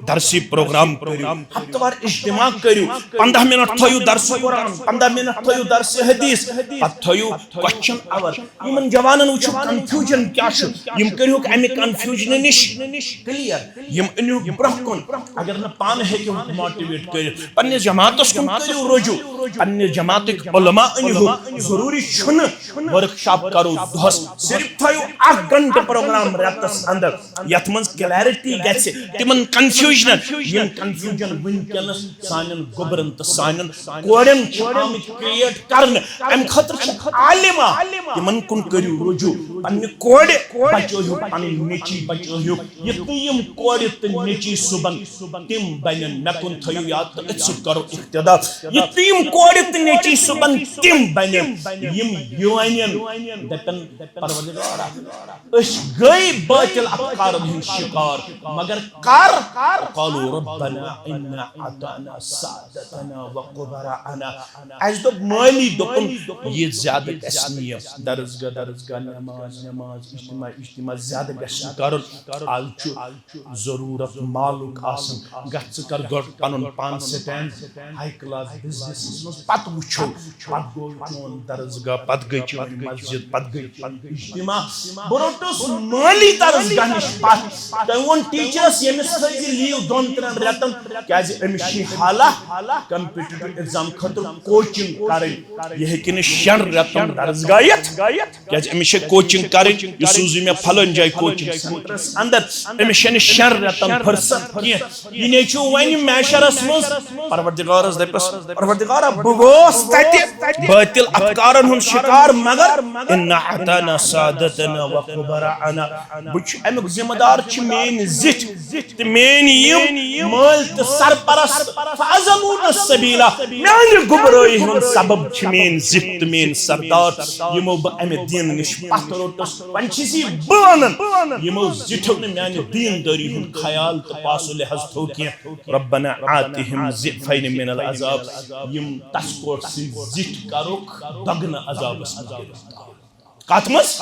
درسی پروگرام کٔرِو، ہفتہٕ وار اجتماع کٔرِو، پنٛداہ منٹ تھٲیِو درس قرآن، پنٛداہ منٹ تھٲیِو درس حدیث، پتہٕ تھٲیِو question hour۔ یِمن جوانن وٕچھِو confusion کیٛاہ چھُ، یِم کٔرِہُکھ امہِ confusion نِش clear۔ یِم أنِو برٛونٛہہ کُن۔ اگر نہٕ پانہٕ ہیٚکِو motivate کٔرِتھ، پننِس جماعتس کُن کٔرِو رجوع، پننِس جماعتٕکۍ علماء أنِو۔ ضروٗری چھُنہٕ workshop کرو دۄہس، صرف تھٲیِو اکھ گھنٹہٕ پروگرام رٮ۪تس اندر، یتھ منٛز clarity گژھِ، تِمن confusion، یِم confusion وٕنکیٚنس سانٮ۪ن گوٚبرن تہٕ سانٮ۪ن کورٮ۪ن چھِ آمٕتۍ create کرنہٕ۔ امہِ خٲطرٕ چھِ عالمہ، تِمن کُن کٔرِو رجوع۔ پننہِ کورِ بچٲیِو، پنٕنۍ نیٚچی بچٲیِو۔ یِتھ نہٕ یِم کورِ تہٕ نیٚچی صُبحن تِم بنن، مےٚ کُن تھٲیِو یاد تہٕ أتھۍ سۭتۍ کرو اقتدا۔ یِتھ نہٕ یِم کورِ تہٕ نیٚچی صُبحن تِم بنن، یِم یہِ ونن، دپن، پروردگارا، أسۍ گٔے باطل افکارن ہٕنٛدۍ شکار، مگر کر؟ قالوا ربنا انا اطعنا سادتنا و کبراءنا۔ اسہِ دوٚپ مٲلی، دوٚپُن، یہِ زیادٕ گژھِ نہٕ یہِ۔ درسگاہ درسگاہ، نماز نماز، اجتماع اجتماع زیادٕ گژھِ نہٕ کرُن۔ از چھُ ضروٗرت مالُک آسان۔ گژھ ژٕ کر گۄڈٕ پنُن پان سٹینڈ ہاے کلاس بزنسس منٛز، پتہٕ وٕچھو۔ پتہٕ گوٚو چون درسگاہ، پتہٕ گٔے چٲنۍ مسجد، پتہٕ گٔے چٲنۍ اجتماع۔ بہٕ روٚٹُس مٲلی درسگاہ نِش پتھ۔ تٔمۍ ووٚن ٹیچرس، ییٚمِس تھٲیزِ لیو دۄن ترٛٮ۪ن رٮ۪تن، کیازِ أمِس چھِ حالہ کمپیٹیٹو ایگزام خٲطرٕ کوچنگ کرٕنۍ۔ یہِ ہیٚکہِ نہٕ شٮ۪ن رٮ۪تن درسگاہ یِتھ۔ کیازِ أمِس چھےٚ کوچنگ کرٕنۍ، یہِ سوٗزُے مےٚ فلٲنۍ جایہِ کوچنگ سینٹرس اندر۔ أمِس چھنہٕ شٮ۪ن رٮ۪تن فرصت کینٛہہ۔ یہِ نیچو وۄنۍ محشرس منٛز پروردگارس دپس، پروردگارا، بہٕ گوس تتہِ باطل افکارن ہُنٛد شکار، مگر انا اعطانا سادتنا و کبراءنا، بہٕ چھُ امیُک ذمہ دار، چھِ میٲنۍ زِٹھۍ تہٕ میٲنۍ یِم مٲلۍ تہٕ سرپرست، فازمون السبیلا، میانہِ گمرٲہی ہُنٛد سبب چھِ میٲنۍ زِٹھۍ تہٕ میٲنۍ سردار، یِمو بہٕ امہِ دیٖنہٕ نِش پتھ روٚٹُس۔ وۄنۍ چھُس یہِ بہٕ ونان، یِمو زِٹھیو نہٕ میانہِ دیٖندٲری ہُنٛد خیال تہٕ پاس و لحاظ تھوو کینٛہہ۔ ربنا آتِہِم ضِعفَینِ مِنَ العذاب، یِم تسکوٹ سٕنٛدۍ زِٹھۍ کرُکھ دۄگنہٕ عذابس منٛز گرفتار۔ کتھ منٛز؟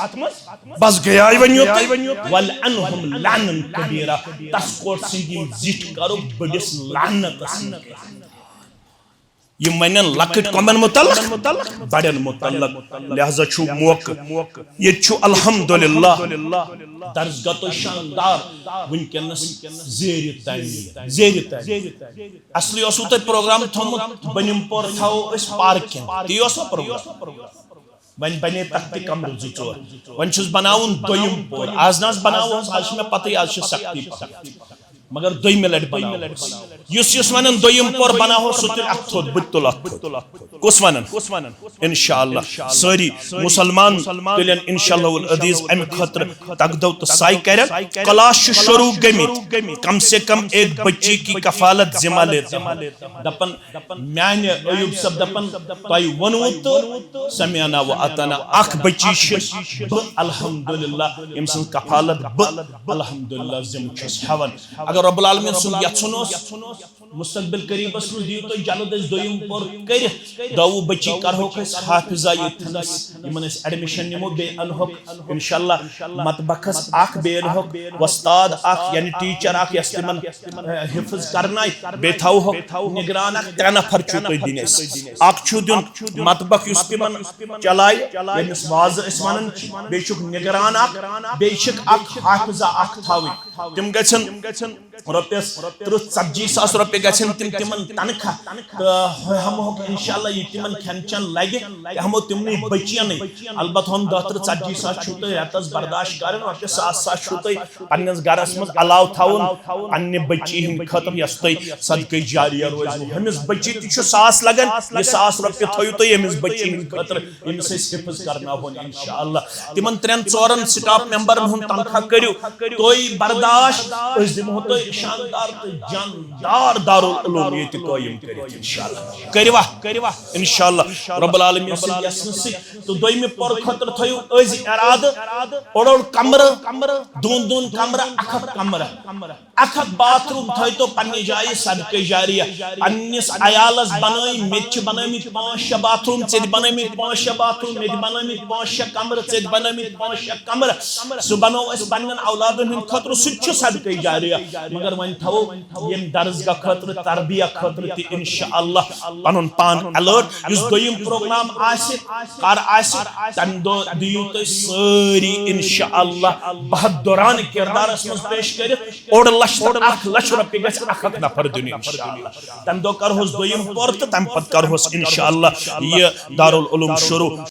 بس گٔیاے وۄنۍ یوتُے۔ وَلْعَنْهُمْ لَعْنًا كَبِيرًا۔ تسکوٹ سٕنٛدۍ یِم زِٹھۍ کرُکھ بٔڑِس لعنتس منٛز۔ یِم ونن لۄکٕٹۍ کۄمن متعلق، بڑٮ۪ن متعلق۔ لہذا چھُ موقعہٕ، ییٚتہِ چھُ الحمدللہ درسگاہ تہٕ شاندار وٕنکیٚنس زیرِ تعمیٖر، زیرِ تعمیٖر۔ اصلی اوسوٕ تۄہہِ پروگرام تھوٚمُت، بٔنِم پور تھاوو أسۍ پارکہِ، تی اوسوا پروگرام؟ وۄنۍ بنے تتھ تہِ کمرٕ زٕ ژور۔ وۄنۍ چھُس بناوُن دوٚیِم پور۔ از نہ حظ بناوہوس، از چھِ مےٚ پتہٕے، از چھِ سختی پہم۔ مگر دوٚیمہِ لٹہِ بناوہوس۔ یُس یُس ونان دوٚیِم پور بناوہوس، سُہ تُلہِ اتھ تھوٚد، بہٕ تہِ تُلہٕ اتھ تھوٚد۔ کُس ونان؟ انشاءاللہ سٲری مسلمان تُلن انشاءاللہ العزیز امہِ خٲطرٕ تگدو تہٕ سعی کرن۔ کلاس چھِ شروع گٔمٕتۍ، کم سے کم ایک بچی کی کفالت ذمہ لیتا ہوں۔ دپان میانہِ ایوب صٲب دپان، تۄہہِ ووٚنوٕ تہٕ سمعنا و اطعنا، اکھ بچی چھِ بہٕ الحمدللہ، أمۍ سٕنٛز کفالت بہٕ الحمدللہ ذمہٕ چھُس ہٮ۪وان۔ اگر رب العالمین سُنٛد یژھُن اوس، مستقبل قریبس منٛز دِیِو تُہۍ جلد أسۍ دوٚیِم پور کٔرِتھ، دَوُہ بچی کرہوکھ أسۍ حافظہ ییٚتھنس، یِمن أسۍ ایڈمِشن نِمو، بیٚیہِ انہوکھ انشاءاللہ مطبخس اکھ، بیٚیہِ انہوکھ وۄستاد اکھ، یعنی ٹیچر اکھ، یۄس تِمن، اہ، حفظ کرنایہِ، بیٚیہِ تھاوہوکھ نگران اکھ، ترٛےٚ نفر چھِو تُہۍ دِنۍ اَسہِ۔ اکھ چھُو دیُن مطبخ یُس تِمن چلایہِ، ییٚمِس وازٕ أسۍ ونان چھِ، بیٚیہِ چھُکھ نگران اکھ، بیٚیہِ چھِکھ اکھ حافظہ اکھ تھاوٕنۍ۔ تِم گژھن رۄپیس تٕرٛہ ژتجی ساس رۄپیہِ گژھن تِم تِمن تنخواہ، تہٕ ہٮ۪مہوکھ انشاءاللہ یہِ تِمن کھٮ۪ن چٮ۪ن لگہِ، تہِ ہٮ۪مو تِمنٕے بچینٕے۔ البتہ ہُم دہ تٕرٛہ ژتجی ساس چھُو تُہۍ رٮ۪تس برداشت کرٕنۍ، رۄپیہِ ساس ساس چھُو تُہۍ پننِس گرس منٛز علاوٕ تھاوُن پننہِ بچی ہٕنٛدِ خٲطرٕ، یۄس تۄہہِ صدقے جاریہ روزِ۔ ہُمِس بچی تہِ چھُ ساس لگان، یہِ ساس رۄپیہِ تھٲیِو تُہۍ ییٚمِس بچی ہٕنٛدِ خٲطرٕ، ییٚمِس أسۍ حفظ کرناوہون انشاءاللہ۔ تِمن ترٛٮ۪ن ژورن سٹاف ممبرن ہُنٛد تنخواہ کٔرِو تُہۍ برداشت، أسۍ دِمہو تۄہہِ شاندار تہٕ جاندار دارالعلوم ییٚتہِ قٲیِم کٔرِتھ انشاءاللہ۔ کٔرِوا؟ انشاءاللہ رب العالمین سٕنٛدِ یژھنہٕ سۭتۍ۔ تہٕ دوٚیمہِ پورٕ خٲطرٕ تھٲیِو أزۍ ارادٕ، اوٚڑ اوٚڑ کمرٕ، دۄن دۄن کمرٕ، اکھ اکھ کمرٕ، اکھ اکھ باتھ روم تھٲیتو پننہِ جایہِ صدقے جاریہ۔ پننِس عیالس بنٲے، مےٚ تہِ چھِ بنٲومٕتۍ پانٛژھ شےٚ باتھ روم، ژےٚ تہِ بنٲومٕتۍ پانٛژھ شےٚ باتھ روم، مےٚ تہِ بنٲومٕتۍ پانٛژھ شےٚ کمرٕ، ژےٚ تہِ بنٲومٕتۍ پانٛژھ شےٚ کمرٕ۔ سُہ بنوو اَسہِ پننٮ۪ن اولادن ہٕنٛدِ خٲطرٕ، سُہ تہِ چھُ صدقے جاریہ۔ مگر وۄنۍ تھاوو ییٚمہِ درسگاہ خٲطرٕ، تربیہ خٲطرٕ تہِ انشاءاللہ پنُن پان الرٹ۔ یُس دوٚیِم پروگرام آسہِ، کر آسہِ، تمہِ دۄہ دِیِو تُہۍ سٲری انشاءاللہ بہت دوران کردارس منٛز پیش کٔرِتھ۔ اوٚڑ لچھ تہٕ اکھ لچھ رۄپیہِ گژھِ اکھ اکھ نفر دیُن انشاءاللہ۔ تمہِ دۄہ کرہوس دوٚیِم پور تہٕ تمہِ پتہٕ کرہوس انشاءاللہ یہِ دارالعلوم شروع۔